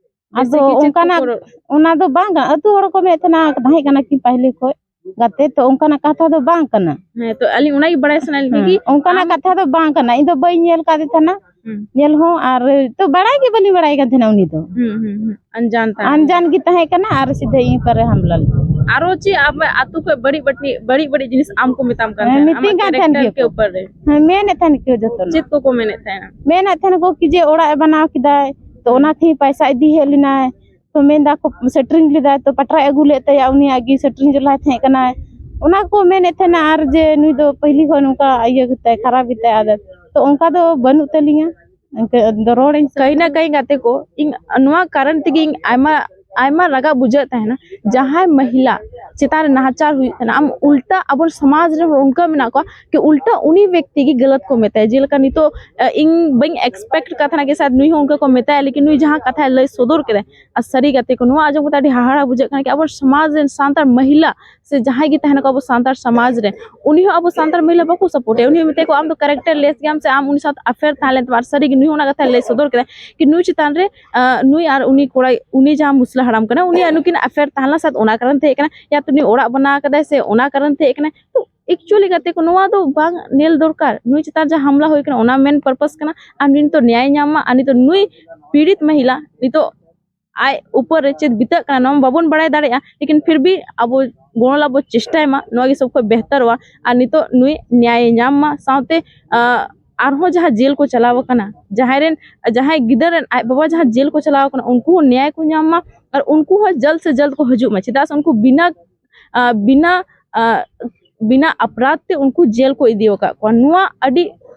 ᱡᱮᱥᱮ ᱟᱫᱚ ᱠᱤ ᱪᱮᱫ ᱚᱱᱠᱟᱱᱟᱜ, ᱠᱚᱠᱚ ᱨᱚᱲ-, ᱚᱱᱟ ᱫᱚ ᱵᱟᱝ ᱠᱟᱱᱟ᱾ ᱟᱹᱛᱩ ᱦᱚᱲ ᱠᱚ ᱢᱮᱱᱮᱫ ᱛᱟᱦᱮᱱᱟ, ᱛᱟᱦᱮᱸ ᱠᱟᱱᱟ ᱠᱤᱱ ᱯᱟᱦᱞᱮ ᱠᱷᱚᱡ ᱜᱟᱛᱮ, ᱛᱚ ᱚᱱᱠᱟᱱᱟᱜ ᱠᱟᱛᱷᱟ ᱫᱚ ᱵᱟᱝ ᱠᱟᱱᱟ᱾ ᱦᱮᱸ, ᱛᱚ ᱟᱹᱞᱤᱧ ᱚᱱᱟᱜᱮ ᱵᱟᱲᱟᱭ ᱥᱟᱱᱟᱭᱮᱫ ᱞᱤᱧᱟ ᱦᱮᱸ, ᱠᱤ ᱚᱱᱠᱟᱱᱟᱜ ᱟᱢ ᱠᱟᱛᱷᱟ ᱫᱚ ᱵᱟᱝ ᱠᱟᱱᱟ᱾ ᱤᱧ ᱫᱚ ᱵᱟᱹᱧ ᱧᱮᱞ ᱠᱟᱫᱮ ᱛᱟᱦᱮᱱᱟ, ᱦᱩᱸ᱾ ᱧᱮᱞ ᱦᱚᱸ, ᱟᱨ ᱛᱚ ᱵᱟᱲᱟᱭ ᱜᱮ ᱵᱟᱹᱞᱤᱧ ᱵᱟᱲᱟᱭ ᱠᱟᱱ ᱛᱟᱦᱮᱱᱟ ᱩᱱᱤ ᱫᱚ᱾ ᱦᱩᱸ, ᱦᱩᱸ, ᱦᱩᱸ᱾ ᱟᱱᱡᱟᱱ ᱛᱟᱦᱮᱸ ᱟᱱᱡᱟᱱ ᱠᱟᱱᱟ᱾ ᱜᱮ ᱛᱟᱦᱮᱸ ᱠᱟᱱᱟ, ᱟᱨ ᱥᱤᱫᱷᱟᱹ ᱤᱧ ᱩᱯᱚᱨ ᱨᱮ ᱦᱟᱢᱞᱟ ᱞᱮᱫᱟ᱾ ᱟᱨᱚ ᱪᱮᱫ ᱟᱯᱮ ᱟᱛᱳ ᱠᱷᱚᱡ ᱵᱟᱹᱲᱤᱡ, ᱵᱟᱹᱲᱤᱡ, ᱵᱟᱹᱲᱤᱡ, ᱵᱟᱹᱲᱤᱡ ᱡᱤᱱᱤᱥ ᱟᱢ ᱠᱚ ᱢᱮᱛᱟᱢ ᱠᱟᱱ ᱦᱮᱸ, ᱛᱟᱦᱮᱱᱟ? ᱢᱤᱛᱟᱹᱧ ᱟᱢᱟᱜ ᱠᱟᱱ ᱛᱟᱦᱮᱱ ᱠᱮᱨᱮᱠᱴᱟᱨ ᱜᱮᱭᱟ ᱠᱮ ᱠᱚ᱾ ᱩᱯᱚᱨ ᱨᱮ᱾ ᱦᱮᱸ, ᱢᱮᱱᱮᱫ ᱛᱟᱦᱮᱱ ᱜᱮᱭᱟ ᱡᱚᱛᱚ᱾ ᱪᱮᱫ ᱠᱚᱠᱚ ᱢᱮᱱᱮᱫ ᱛᱟᱦᱮᱱᱟ? ᱢᱮᱱᱮᱫ ᱛᱟᱦᱮᱱ ᱠᱚ ᱠᱤ ᱡᱮ ᱚᱲᱟᱜ ᱮ ᱵᱮᱱᱟᱣ ᱠᱮᱫᱟᱭ, ᱛᱚ ᱚᱱᱟ ᱛᱮ ᱯᱟᱭᱥᱟ ᱤᱫᱤ ᱦᱮᱡ ᱞᱮᱱᱟᱭ᱾ ᱛᱚ ᱢᱮᱱᱫᱟ ᱠᱚ ᱥᱮᱴᱨᱤᱝ ᱞᱮᱫᱟᱭ, ᱛᱚ ᱯᱟᱴᱨᱟᱭ ᱟᱹᱜᱩ ᱞᱮᱫ ᱛᱟᱭᱟ, ᱩᱱᱤᱭᱟᱜ ᱜᱮ ᱥᱮᱴᱨᱤᱝ ᱡᱚᱞᱟᱭ ᱛᱟᱦᱮᱸ ᱠᱟᱱᱟᱭ᱾ ᱚᱱᱟ ᱠᱚ ᱢᱮᱱᱮᱫ ᱛᱟᱦᱮᱱᱟ᱾ ᱟᱨ ᱡᱮ ᱱᱩᱭ ᱫᱚ ᱯᱟᱹᱦᱤᱞᱤ ᱠᱷᱚᱱ ᱱᱚᱝᱠᱟ ᱤᱭᱟᱹ ᱜᱮᱛᱟᱭ, ᱠᱷᱟᱨᱟᱯ ᱜᱮᱛᱟᱭ ᱟᱫᱚ᱾ ᱛᱚ ᱚᱱᱠᱟ ᱫᱚ ᱵᱟᱹᱱᱩᱜ ᱛᱟᱹᱞᱤᱧᱟ᱾ ᱤᱱᱠᱟᱹ ᱫᱚ ᱨᱚᱲᱟᱹᱧ ᱥᱮ᱾ ᱠᱟᱹᱦᱤ ᱱᱟ ᱠᱟᱹᱦᱤ ᱜᱟᱛᱮ ᱠᱚ, ᱤᱧ ᱱᱚᱣᱟ ᱠᱟᱨᱚᱱ ᱛᱮᱜᱮ ᱤᱧ ᱟᱭᱢᱟ ᱟᱭᱢᱟ ᱨᱟᱜᱟ ᱵᱩᱡᱷᱟᱹᱜ ᱛᱟᱦᱮᱱᱟ᱾ ᱡᱟᱦᱟᱸᱭ ᱢᱟᱦᱤᱞᱟ ᱪᱮᱛᱟᱱ ᱨᱮ ᱱᱟᱦᱟᱪᱟᱨ ᱦᱩᱭᱩᱜ ᱠᱟᱱᱟ, ᱟᱢ ᱩᱞᱴᱟ ᱟᱵᱚ ᱥᱚᱢᱟᱡᱽ ᱨᱮ ᱚᱱᱠᱟ ᱢᱮᱱᱟᱜ ᱠᱚᱣᱟ ᱠᱤ ᱩᱞᱴᱟ ᱩᱱᱤ ᱵᱮᱠᱛᱤ ᱜᱮ ᱜᱟᱞᱟᱛ ᱠᱚ ᱢᱮᱛᱟᱭᱟ᱾ ᱡᱮᱞᱮᱠᱟ ᱱᱤᱛᱚᱜ ᱤᱧ ᱵᱟᱹᱧ ᱮᱠᱥᱯᱮᱠᱴ ᱠᱟᱜ ᱛᱟᱦᱮᱱᱟ ᱠᱤ ᱥᱟᱭᱟᱫ ᱱᱩᱭ ᱦᱚᱸ ᱚᱱᱠᱟ ᱠᱚ ᱢᱮᱛᱟᱭᱟ, ᱞᱮᱠᱤᱱ ᱱᱩᱭ ᱡᱟᱦᱟᱸ ᱠᱟᱛᱷᱟᱭ ᱞᱟᱹᱭ ᱥᱚᱫᱚᱨ ᱠᱮᱫᱟᱭ᱾ ᱟᱨ ᱥᱟᱹᱨᱤ ᱜᱟᱛᱮ ᱠᱚ, ᱱᱚᱣᱟ ᱟᱸᱡᱚᱢ ᱠᱟᱛᱮ ᱟᱹᱰᱤ ᱦᱟᱦᱟᱲᱟ ᱵᱩᱡᱷᱟᱹᱜ ᱠᱟᱱᱟ ᱠᱤ ᱟᱵᱚ ᱥᱚᱢᱟᱡᱽ ᱨᱮᱱ ᱥᱟᱱᱛᱟᱲ ᱢᱟᱦᱤᱞᱟ ᱥᱮ ᱡᱟᱦᱟᱸᱭ ᱜᱮ ᱛᱟᱦᱮᱱᱟᱠᱚ ᱟᱵᱚ ᱥᱟᱱᱛᱟᱲ ᱥᱚᱢᱟᱡᱽ ᱨᱮ, ᱩᱱᱤ ᱦᱚᱸ ᱟᱵᱚ ᱥᱟᱱᱛᱟᱲ ᱢᱟᱦᱤᱞᱟ ᱵᱟᱠᱚ ᱥᱟᱯᱳᱨᱴᱮᱭᱟ᱾ ᱩᱱᱤ ᱦᱚᱸ ᱢᱮᱛᱟᱭᱟ ᱠᱚ, "ᱟᱢ ᱫᱚ ᱠᱮᱨᱮᱠᱴᱟᱨ ᱞᱮᱥ ᱜᱮᱭᱟᱢ ᱥᱮ ᱟᱢ ᱩᱱᱤ ᱥᱟᱶ ᱟᱯᱷᱮᱭᱟᱨ ᱛᱟᱦᱮᱸ ᱞᱮᱱ ᱛᱟᱢᱟ?" ᱟᱨ ᱥᱟᱹᱨᱤ ᱜᱮ ᱱᱩᱭ ᱦᱚᱸ ᱚᱱᱟ ᱠᱟᱛᱷᱟᱭ ᱞᱟᱹᱭ ᱥᱚᱫᱚᱨ ᱠᱮᱫᱟ ᱠᱤ ᱱᱩᱭ ᱪᱮᱛᱟᱱ ᱨᱮ ᱱᱩᱭ ᱟᱨ ᱩᱱᱤ ᱠᱚᱲᱟ, ᱩᱱᱤ ᱡᱟᱦᱟᱸ ᱢᱩᱥᱞᱟ ᱦᱟᱲᱟᱢ ᱠᱟᱱᱟ, ᱩᱱᱤᱭᱟᱜ ᱱᱩᱠᱤᱱ ᱟᱯᱷᱮᱭᱟᱨ ᱛᱟᱦᱮᱸ ᱞᱮᱱᱟ ᱥᱟᱭᱟᱫ ᱚᱱᱟ ᱠᱟᱨᱚᱱ ᱛᱮ ᱦᱮᱡ ᱠᱟᱱᱟ, ᱭᱟ ᱛᱚ ᱱᱩᱭ ᱚᱲᱟᱜ ᱵᱮᱱᱟᱣ ᱠᱟᱫᱟᱭ ᱥᱮ ᱚᱱᱟ ᱠᱟᱨᱚᱱ ᱛᱮ ᱦᱮᱡ ᱠᱟᱱᱟ᱾ ᱛᱚ ᱮᱠᱪᱩᱭᱮᱞᱤ ᱜᱟᱛᱮ ᱠᱚ, ᱱᱚᱣᱟ ᱫᱚ ᱵᱟᱝ ᱧᱮᱞ ᱫᱚᱨᱠᱟᱨ᱾ ᱱᱩᱭ ᱪᱮᱛᱟᱱ ᱡᱟᱦᱟᱸ ᱦᱟᱢᱞᱟ ᱦᱩᱭ ᱠᱟᱱᱟ ᱚᱱᱟ ᱢᱮᱱ ᱯᱟᱨᱯᱟᱥ ᱠᱟᱱᱟ, ᱟᱨ ᱱᱤᱛᱚᱜ ᱱᱤᱭᱟᱭ ᱧᱟᱢ ᱢᱟ, ᱟᱨ ᱱᱤᱛᱚᱜ ᱱᱩᱭ ᱯᱤᱲᱤᱛ ᱢᱟᱦᱤᱞᱟ ᱱᱤᱛᱚᱜ ᱟᱡ ᱩᱯᱚᱨ ᱨᱮ ᱪᱮᱫ ᱵᱤᱛᱟᱹᱜ ᱠᱟᱱᱟ ᱱᱚᱣᱟ ᱢᱟ ᱵᱟᱵᱚᱱ ᱵᱟᱲᱟᱭ ᱫᱟᱲᱮᱭᱟᱜᱼᱟ, ᱞᱮᱠᱤᱱ ᱯᱷᱤᱨ ᱵᱷᱤ ᱟᱵᱚ ᱜᱚᱲᱚ ᱞᱟᱜ ᱵᱚ ᱪᱮᱥᱴᱟᱭ ᱢᱟ, ᱱᱚᱣᱟ ᱜᱮ ᱥᱚᱵ ᱠᱷᱚᱱ ᱵᱮᱦᱛᱟᱨᱚᱜᱼᱟ᱾ ᱟᱨ ᱱᱤᱛᱚᱜ ᱱᱩᱭ ᱱᱮᱭᱟᱭᱮ ᱧᱟᱢ ᱢᱟ, ᱥᱟᱶᱛᱮ ᱟᱨᱦᱚᱸ ᱡᱟᱦᱟᱸ ᱡᱮᱞ ᱠᱚ ᱪᱟᱞᱟᱣ ᱟᱠᱟᱱᱟ, ᱡᱟᱦᱟᱸᱭ ᱨᱮᱱ ᱡᱟᱦᱟᱸᱭ ᱜᱤᱫᱟᱹᱨ ᱨᱮᱱ ᱟᱡ ᱵᱟᱵᱟ ᱡᱟᱦᱟᱸ ᱡᱮᱞ ᱠᱚ ᱪᱟᱞᱟᱣ ᱟᱠᱟᱱᱟ, ᱩᱱᱠᱩ ᱦᱚᱸ ᱱᱮᱭᱟᱭ ᱠᱚ ᱧᱟᱢ ᱢᱟ᱾ ᱟᱨ ᱩᱱᱠᱩ ᱦᱚᱸ ᱡᱟᱞᱫ ᱥᱮ ᱡᱟᱞᱫ ᱠᱚ ᱦᱤᱡᱩᱜ ᱢᱟ, ᱪᱮᱫᱟᱜ ᱥᱮ ᱩᱱᱠᱩ ᱵᱤᱱᱟ ᱵᱤᱱᱟ ᱵᱤᱱᱟ ᱟᱯᱨᱟᱫᱷ ᱛᱮ ᱩᱱᱠᱩ ᱡᱮᱞ ᱠᱚ ᱤᱫᱤ ᱟᱠᱟᱫ ᱠᱚᱣᱟ᱾ ᱱᱚᱣᱟ ᱟᱹᱰᱤ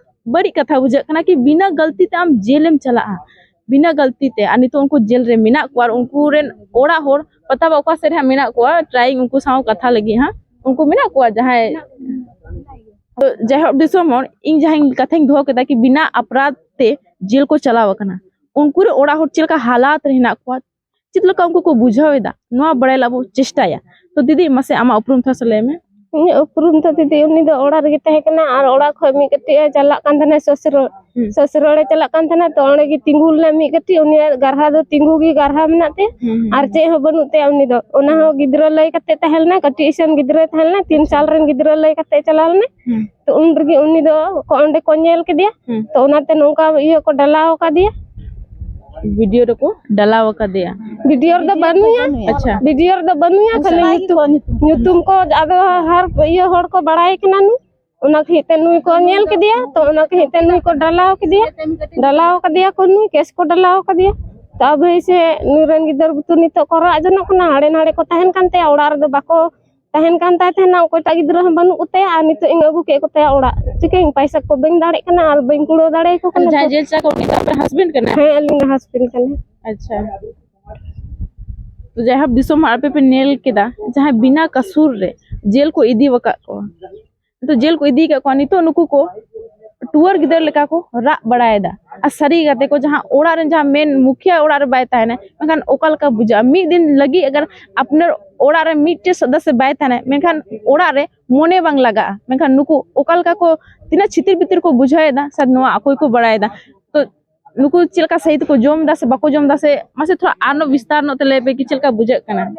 ᱵᱟᱹᱲᱤᱡ ᱠᱟᱛᱷᱟ ᱵᱩᱡᱷᱟᱹᱜ ᱠᱟᱱᱟ ᱠᱤ ᱵᱤᱱᱟ ᱜᱟᱞᱛᱤ ᱛᱮ ᱟᱢ ᱡᱮᱞᱮᱢ ᱪᱟᱞᱟᱜᱼᱟ, ᱵᱤᱱᱟ ᱜᱟᱞᱛᱤ ᱛᱮ᱾ ᱟᱨ ᱱᱤᱛᱚᱜ ᱩᱱᱠᱩ ᱡᱮᱞ ᱨᱮ ᱢᱮᱱᱟᱜ ᱠᱚᱣᱟ, ᱟᱨ ᱩᱱᱠᱩ ᱨᱮᱱ ᱚᱲᱟᱜ ᱦᱚᱲ ᱯᱟᱛᱟ ᱵᱟ ᱚᱠᱟ ᱥᱮᱫ ᱨᱮ ᱦᱟᱸᱜ ᱢᱮᱱᱟᱜ ᱠᱚᱣᱟ, ᱴᱨᱟᱭᱤᱝ ᱩᱱᱠᱩ ᱥᱟᱶ ᱠᱟᱛᱷᱟ ᱞᱟᱹᱜᱤᱫ ᱦᱟᱸᱜ᱾ ᱩᱱᱠᱩ ᱢᱮᱱᱟᱜ ᱠᱚᱣᱟ ᱡᱟᱦᱟᱸᱭ, ᱛᱚ ᱡᱟᱭᱦᱳᱠ ᱫᱤᱥᱚᱢ ᱦᱚᱲ, ᱤᱧ ᱡᱟᱦᱟᱸ ᱠᱟᱛᱷᱟᱧ ᱫᱚᱦᱚ ᱠᱮᱫᱟ ᱠᱤ ᱵᱤᱱᱟ ᱟᱯᱨᱟᱫᱷ ᱛᱮ ᱡᱮᱞ ᱠᱚ ᱪᱟᱞᱟᱣ ᱟᱠᱟᱱᱟ, ᱩᱱᱠᱩ ᱨᱮᱱ ᱚᱲᱟᱜ ᱦᱚᱲ ᱪᱮᱫ ᱞᱮᱠᱟ ᱦᱟᱞᱟᱛ ᱨᱮ ᱦᱮᱱᱟᱜ ᱠᱚᱣᱟ, ᱪᱮᱫ ᱞᱮᱠᱟ ᱩᱱᱠᱩ ᱠᱚ ᱵᱩᱡᱷᱟᱹᱣ ᱮᱫᱟ, ᱱᱚᱣᱟ ᱵᱟᱲᱟᱭ ᱞᱟᱹᱜᱤᱫ ᱵᱚ ᱪᱮᱥᱴᱟᱭᱟ᱾ ᱛᱚ ᱫᱤᱫᱤ, ᱢᱟᱥᱮ ᱟᱢᱟᱜ ᱩᱯᱨᱩᱢ ᱛᱷᱚᱲᱟ ᱥᱟ ᱞᱟᱹᱭ ᱢᱮ᱾ ᱤᱧᱟᱹᱜ ᱩᱯᱨᱩᱢ ᱫᱚ ᱫᱤᱫᱤ, ᱩᱱᱤ ᱫᱚ ᱚᱲᱟᱜ ᱨᱮᱜᱮ ᱛᱟᱦᱮᱸ ᱠᱟᱱᱟ ᱟᱨ ᱚᱲᱟᱜ ᱠᱷᱚᱱ ᱢᱤᱫ ᱠᱟᱹᱴᱤᱡ ᱮ ᱪᱟᱞᱟᱜ ᱠᱟᱱ ᱛᱟᱦᱮᱱᱟ ᱥᱚᱥᱨᱚᱲ᱾ ᱦᱩᱸ᱾ ᱥᱚᱥᱨᱚᱲ ᱮ ᱪᱟᱞᱟᱜ ᱠᱟᱱ ᱛᱟᱦᱮᱱᱟ, ᱛᱚ ᱚᱸᱰᱮ ᱜᱮ ᱛᱤᱸᱜᱩ ᱞᱮᱱᱟ ᱢᱤᱫ ᱠᱟᱹᱴᱤᱡ᱾ ᱩᱱᱤᱭᱟᱜ ᱜᱟᱨᱦᱟ ᱫᱚ ᱛᱤᱸᱜᱩ ᱜᱮ ᱜᱟᱨᱦᱟ ᱢᱮᱱᱟᱜ ᱛᱟᱭᱟ᱾ ᱦᱩᱸ, ᱦᱩᱸ, ᱟᱨ ᱦᱩᱸ᱾ ᱪᱮᱫ ᱦᱚᱸ ᱵᱟᱹᱱᱩᱜ ᱛᱟᱭᱟ ᱩᱱᱤ ᱫᱚ᱾ ᱚᱱᱟ ᱦᱚᱸ ᱜᱤᱫᱽᱨᱟᱹ ᱞᱟᱹᱭ ᱠᱟᱛᱮ ᱛᱟᱦᱮᱸ ᱞᱮᱱᱟ, ᱠᱟᱹᱴᱤᱡ ᱤᱥᱟᱱ ᱜᱤᱫᱽᱨᱟᱹ ᱛᱟᱦᱮᱸ ᱞᱮᱱᱟ, ᱛᱤᱱ ᱥᱟᱞ ᱨᱮᱱ ᱜᱤᱫᱽᱨᱟᱹ ᱞᱟᱹᱭ ᱠᱟᱛᱮ ᱪᱟᱞᱟᱣ ᱞᱮᱱᱟ᱾ ᱦᱩᱸ᱾ ᱛᱚ ᱩᱱ ᱨᱮᱜᱮ ᱩᱱᱤ ᱫᱚ ᱠᱚ, ᱚᱸᱰᱮ ᱠᱚ ᱧᱮᱞ ᱠᱮᱫᱮᱭᱟ᱾ ᱦᱩᱸ᱾ ᱛᱚ ᱚᱱᱟᱛᱮ ᱱᱚᱝᱠᱟ ᱤᱭᱟᱹ ᱠᱚ ᱰᱟᱞᱟᱣ ᱟᱠᱟᱫᱮᱭᱟ᱾ ᱵᱷᱤᱰᱤᱭᱳ ᱨᱮᱠᱚ ᱰᱟᱞᱟᱣ ᱟᱠᱟᱫᱮᱭᱟ᱾ ᱵᱷᱤᱰᱤᱭᱳ ᱨᱮᱫᱚ ᱵᱟᱹᱱᱩᱭᱟ᱾ ᱟᱪᱪᱷᱟ᱾ ᱵᱷᱤᱰᱤᱭᱳ ᱨᱮᱫᱚ ᱵᱟᱹᱱᱩᱭᱟ, ᱠᱷᱟᱹᱞᱤ ᱧᱩᱛᱩᱢ, ᱧᱩᱛᱩᱢ ᱠᱚ, ᱟᱫᱚ ᱦᱟᱨ ᱤᱭᱟᱹ ᱦᱚᱲ ᱠᱚ ᱵᱟᱲᱟᱭ ᱠᱟᱱᱟ ᱱᱩ᱾ ᱚᱱᱟ ᱠᱷᱟᱹᱛᱤᱨ ᱛᱮ ᱱᱩᱭ ᱠᱚ ᱧᱮᱞ ᱠᱮᱫᱮᱭᱟ, ᱛᱚ ᱚᱱᱟ ᱠᱷᱟᱹᱛᱤᱨ ᱛᱮ ᱱᱩᱭ ᱠᱚ ᱰᱟᱞᱟᱣ ᱠᱮᱫᱮᱭᱟ, ᱰᱟᱞᱟᱣ ᱠᱟᱫᱮᱭᱟ ᱠᱚ, ᱱᱩᱭ ᱠᱮᱥ ᱠᱚ ᱰᱟᱞᱟᱣ ᱠᱟᱫᱮᱭᱟ᱾ ᱛᱚ ᱟᱵᱚ ᱥᱮ ᱱᱩᱭ ᱨᱮᱱ ᱜᱤᱫᱟᱹᱨ ᱵᱩᱛᱩᱨ ᱱᱤᱛᱚᱜ ᱠᱚ ᱨᱟᱜ ᱡᱚᱱᱚᱜ ᱠᱟᱱᱟ, ᱦᱟᱸᱰᱮ ᱱᱟᱰᱮ ᱠᱚ ᱛᱟᱦᱮᱱ ᱠᱟᱱ ᱛᱟᱭᱟ, ᱚᱲᱟᱜ ᱨᱮᱫᱚ ᱵᱟᱠᱚ ᱛᱟᱦᱮᱱ ᱠᱟᱱ ᱛᱟᱭ ᱛᱟᱦᱮᱱᱟ, ᱚᱠᱚᱭᱴᱟᱜ ᱜᱤᱫᱽᱨᱟᱹ ᱦᱚᱸ ᱵᱟᱹᱱᱩᱜ ᱠᱚᱛᱟᱭᱟ, ᱟᱨ ᱱᱤᱛᱚᱜ ᱤᱧ ᱟᱹᱜᱩ ᱠᱮᱫ ᱠᱚᱛᱟᱭᱟ ᱚᱲᱟᱜ, ᱪᱤᱠᱟᱹᱧ ᱯᱟᱭᱥᱟ ᱠᱚ ᱵᱟᱹᱧ ᱫᱟᱲᱮᱭᱟᱜ ᱠᱟᱱᱟ ᱟᱨ ᱵᱟᱹᱧ ᱠᱩᱲᱟᱹᱣ ᱫᱟᱲᱮᱭᱟᱠᱚ ᱠᱟᱱᱟ᱾ ᱡᱟᱦᱟᱸᱭ ᱡᱮᱞ ᱪᱟᱞᱟᱣ ᱠᱚ, ᱩᱱᱤ ᱫᱚ ᱟᱯᱮ ᱦᱟᱥᱵᱮᱱᱰ ᱠᱟᱱᱟᱭ? ᱦᱮᱸ, ᱟᱹᱞᱤᱧ ᱦᱟᱥᱵᱮᱱᱰ ᱠᱟᱱᱟᱭ᱾ ᱟᱪᱪᱷᱟ, ᱛᱚ ᱡᱟᱭᱦᱳᱠ, ᱫᱤᱥᱚᱢ ᱦᱚᱲ, ᱟᱯᱮ ᱯᱮ ᱧᱮᱞ ᱠᱮᱫᱟ ᱡᱟᱦᱟᱸᱭ ᱵᱤᱱᱟ ᱠᱟᱥᱩᱨ ᱨᱮ ᱡᱮᱞ ᱠᱚ ᱤᱫᱤ ᱟᱠᱟᱫ ᱠᱚᱣᱟ᱾ ᱱᱤᱛᱚᱜ ᱡᱮᱞ ᱠᱚ ᱤᱫᱤ ᱟᱠᱟᱫ ᱠᱚᱣᱟ, ᱱᱤᱛᱚᱜ ᱱᱩᱠᱩ ᱠᱚ ᱴᱩᱣᱟᱹᱨ ᱜᱤᱫᱟᱹᱨ ᱞᱮᱠᱟ ᱠᱚ ᱨᱟᱜ ᱵᱟᱲᱟᱭᱮᱫᱟ᱾ ᱟᱨ ᱥᱟᱹᱨᱤ ᱠᱟᱛᱮ ᱠᱚ, ᱡᱟᱦᱟᱸ ᱚᱲᱟᱜ ᱨᱮᱱ ᱡᱟᱦᱟᱸ ᱢᱮᱱ ᱢᱩᱠᱷᱤᱭᱟᱹ ᱚᱲᱟᱜ ᱨᱮ ᱵᱟᱭ ᱛᱟᱦᱮᱱᱟ, ᱢᱮᱱᱠᱷᱟᱱ ᱚᱠᱟ ᱞᱮᱠᱟ ᱵᱩᱡᱷᱟᱹᱜᱼᱟ? ᱢᱤᱫ ᱫᱤᱱ ᱞᱟᱹᱜᱤᱫ ᱟᱜᱟᱨ ᱟᱯᱱᱟᱨ ᱚᱲᱟᱜ ᱨᱮ ᱢᱤᱫᱴᱮᱡ ᱥᱚᱫᱚᱥᱥᱚ ᱵᱟᱭ ᱛᱟᱦᱮᱱᱟ, ᱢᱮᱱᱠᱷᱟᱱ ᱚᱲᱟᱜ ᱨᱮ ᱢᱚᱱᱮ ᱵᱟᱝ ᱞᱟᱜᱟᱜᱼᱟ᱾ ᱢᱮᱱᱠᱷᱟᱱ ᱱᱩᱠᱩ ᱚᱠᱟ ᱞᱮᱠᱟ ᱠᱚ, ᱛᱤᱱᱟᱹᱜ ᱪᱷᱤᱛᱤᱨ ᱵᱤᱛᱤᱨ ᱠᱚ ᱵᱩᱡᱷᱟᱹᱣᱮᱫᱟ, ᱥᱟᱭᱟᱫ ᱱᱚᱣᱟ ᱟᱠᱚ ᱜᱮᱠᱚ ᱵᱟᱲᱟᱭᱮᱫᱟ᱾ ᱛᱚ ᱱᱩᱠᱩ ᱪᱮᱫ ᱞᱮᱠᱟ ᱥᱟᱹᱦᱤ ᱛᱮᱠᱚ ᱡᱚᱢ ᱮᱫᱟ ᱥᱮ ᱵᱟᱠᱚ ᱡᱚᱢ ᱮᱫᱟ, ᱥᱮ ᱢᱟᱥᱮ ᱛᱷᱚᱲᱟ ᱟᱨ ᱵᱤᱥᱛᱟᱨ ᱧᱚᱜ ᱛᱮ ᱞᱟᱹᱭ ᱯᱮ ᱠᱤ ᱪᱮᱫ ᱞᱮᱠᱟ ᱵᱩᱡᱷᱟᱹᱜ ᱠᱟᱱᱟ?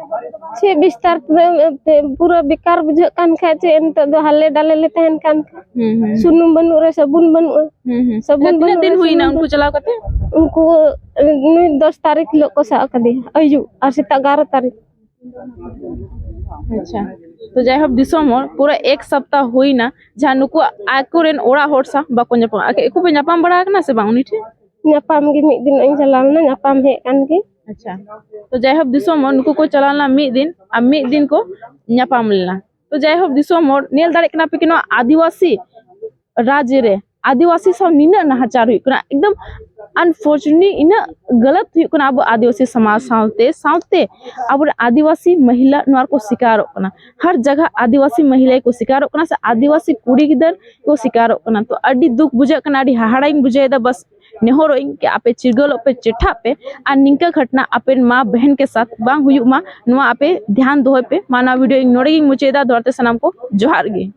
ᱪᱮᱫ ᱵᱤᱥᱛᱟᱨ ᱛᱮᱫᱚ, ᱮᱱᱛᱮ ᱯᱩᱨᱟᱹ ᱵᱮᱠᱟᱨ ᱵᱩᱡᱷᱟᱹᱜ ᱠᱟᱱ ᱠᱷᱟᱡ ᱪᱮᱫ, ᱱᱤᱛᱚᱜ ᱫᱚ ᱦᱟᱞᱮ ᱰᱟᱞᱮ ᱞᱮ ᱛᱟᱦᱮᱱ ᱠᱟᱱ ᱠᱷᱟᱡ᱾ ᱦᱩᱸ, ᱦᱩᱸ᱾ ᱥᱩᱱᱩᱢ ᱵᱟᱹᱱᱩᱜ ᱨᱮ ᱥᱟᱵᱩᱱ ᱵᱟᱹᱱᱩᱜᱼᱟ᱾ ᱦᱩᱸ, ᱦᱩᱸ᱾ ᱥᱟᱵᱩᱱ ᱛᱤᱱᱟᱹᱜ ᱵᱟᱹᱱᱩᱜ ᱫᱤᱱ ᱨᱮ ᱦᱩᱭᱱᱟ ᱥᱩᱱᱩᱢ ᱩᱱᱠᱩ ᱵᱟᱹᱱᱩᱜ᱾ ᱪᱟᱞᱟᱣ ᱠᱟᱛᱮ? ᱩᱱᱠᱩ ᱱᱩᱭ ᱫᱚᱥ ᱛᱟᱹᱨᱤᱠᱷ ᱦᱤᱞᱳᱜ ᱠᱚ ᱥᱟᱵ ᱟᱠᱟᱫᱮᱭᱟ ᱟᱹᱭᱩᱵ, ᱟᱨ ᱥᱮᱛᱟᱜ ᱮᱜᱟᱨᱚ ᱛᱟᱹᱨᱤᱠᱷ᱾ ᱟᱪᱪᱷᱟ, ᱛᱚ ᱡᱟᱭᱦᱳᱠ, ᱫᱤᱥᱚᱢ ᱦᱚᱲ, ᱯᱩᱨᱟᱹ ᱮᱠ ᱥᱚᱯᱛᱟ ᱦᱩᱭᱱᱟ ᱡᱟᱦᱟᱸ ᱱᱩᱠᱩ ᱟᱠᱚᱨᱮᱱ ᱚᱲᱟᱜ ᱦᱚᱲ ᱥᱟᱶ ᱵᱟᱠᱚ ᱧᱟᱯᱟᱢ᱾ ᱟᱠᱚ ᱠᱚ ᱧᱟᱯᱟᱢ ᱵᱟᱲᱟ ᱟᱠᱟᱱᱟ ᱥᱮ ᱵᱟᱝ ᱩᱱᱤ ᱴᱷᱮᱱ? ᱧᱟᱯᱟᱢ ᱜᱮ, ᱢᱤᱫ ᱫᱤᱱ ᱤᱧ ᱪᱟᱞᱟᱣ ᱞᱮᱱᱟ, ᱧᱟᱯᱟᱢ ᱦᱮᱡ ᱠᱟᱱ ᱜᱮ᱾ ᱟᱪᱪᱷᱟ, ᱛᱚ ᱡᱟᱭᱦᱳᱠ, ᱫᱤᱥᱚᱢ ᱦᱚᱲ, ᱱᱩᱠᱩ ᱠᱚ ᱪᱟᱞᱟᱣ ᱞᱮᱱᱟ ᱢᱤᱫ ᱫᱤᱱ ᱟᱨ ᱢᱤᱫ ᱫᱤᱱ ᱠᱚ ᱧᱟᱯᱟᱢ ᱞᱮᱱᱟ᱾ ᱛᱚ ᱡᱟᱭᱦᱳᱠ, ᱫᱤᱥᱚᱢ ᱦᱚᱲ, ᱧᱮᱞ ᱫᱟᱲᱮᱭᱟᱜ ᱠᱟᱱᱟ ᱯᱮ ᱠᱤ ᱱᱚᱣᱟ ᱟᱹᱫᱤᱵᱟᱹᱥᱤ ᱨᱟᱡᱽ ᱨᱮ ᱟᱹᱫᱤᱵᱟᱹᱥᱤ ᱥᱟᱶ ᱱᱤᱱᱟᱹᱜ ᱱᱟᱦᱟᱪᱟᱨ ᱦᱩᱭᱩᱜ ᱠᱟᱱᱟ, ᱮᱠᱫᱚᱢ unfortunately, ᱤᱱᱟᱹᱜ ᱜᱟᱞᱟᱛ ᱦᱩᱭᱩᱜ ᱠᱟᱱᱟ ᱟᱵᱚ ᱟᱹᱫᱤᱵᱟᱹᱥᱤ ᱥᱚᱢᱟᱡᱽ ᱥᱟᱶᱛᱮ, ᱥᱟᱶᱛᱮ ᱟᱵᱚᱨᱮᱱ ᱟᱹᱫᱤᱵᱟᱹᱥᱤ ᱢᱚᱦᱤᱞᱟ ᱱᱚᱣᱟ ᱨᱮᱠᱚ ᱥᱤᱠᱟᱨᱚᱜ ᱠᱟᱱᱟ᱾ ᱦᱟᱨ ᱡᱟᱭᱜᱟ ᱟᱹᱫᱤᱵᱟᱹᱥᱤ ᱢᱚᱦᱤᱞᱟ ᱠᱚ ᱥᱤᱠᱟᱨᱚᱜ ᱠᱟᱱᱟ ᱥᱮ ᱟᱹᱫᱤᱵᱟᱹᱥᱤ ᱠᱩᱲᱤ ᱜᱤᱫᱟᱹᱨ ᱠᱚ ᱥᱤᱠᱟᱨᱚᱜ ᱠᱟᱱᱟ᱾ ᱛᱚ ᱟᱹᱰᱤ ᱫᱩᱠ ᱵᱩᱡᱷᱟᱹᱜ ᱠᱟᱱᱟ, ᱟᱹᱰᱤ ᱦᱟᱦᱟᱲᱟᱧ ᱵᱩᱡᱷᱟᱹᱣᱮᱫᱟ᱾ ᱵᱟᱥ ᱱᱮᱦᱚᱨᱚᱜ ᱤᱧ ᱠᱤ ᱟᱯᱮ ᱪᱤᱨᱜᱟᱹᱞᱚᱜ ᱯᱮ, ᱪᱮᱴᱷᱟᱜ ᱯᱮ, ᱟᱨ ᱱᱤᱝᱠᱟᱹ ᱜᱷᱚᱴᱱᱟ ᱟᱯᱮ ᱢᱟ ᱵᱚᱦᱮᱱ ᱠᱮ ᱥᱟᱛ ᱵᱟᱝ ᱦᱩᱭᱩᱜ ᱢᱟ, ᱱᱚᱣᱟ ᱟᱯᱮ ᱫᱷᱮᱭᱟᱱ ᱫᱚᱦᱚᱭ ᱯᱮ᱾ ᱢᱟ ᱱᱚᱣᱟ video ᱤᱧ ᱱᱚᱰᱮ ᱜᱤᱧ ᱢᱩᱪᱟᱹᱫ ᱮᱫᱟ᱾ ᱫᱚᱦᱲᱟ ᱛᱮ ᱥᱟᱱᱟᱢ ᱠᱚ ᱡᱚᱦᱟᱨ ᱜᱮ᱾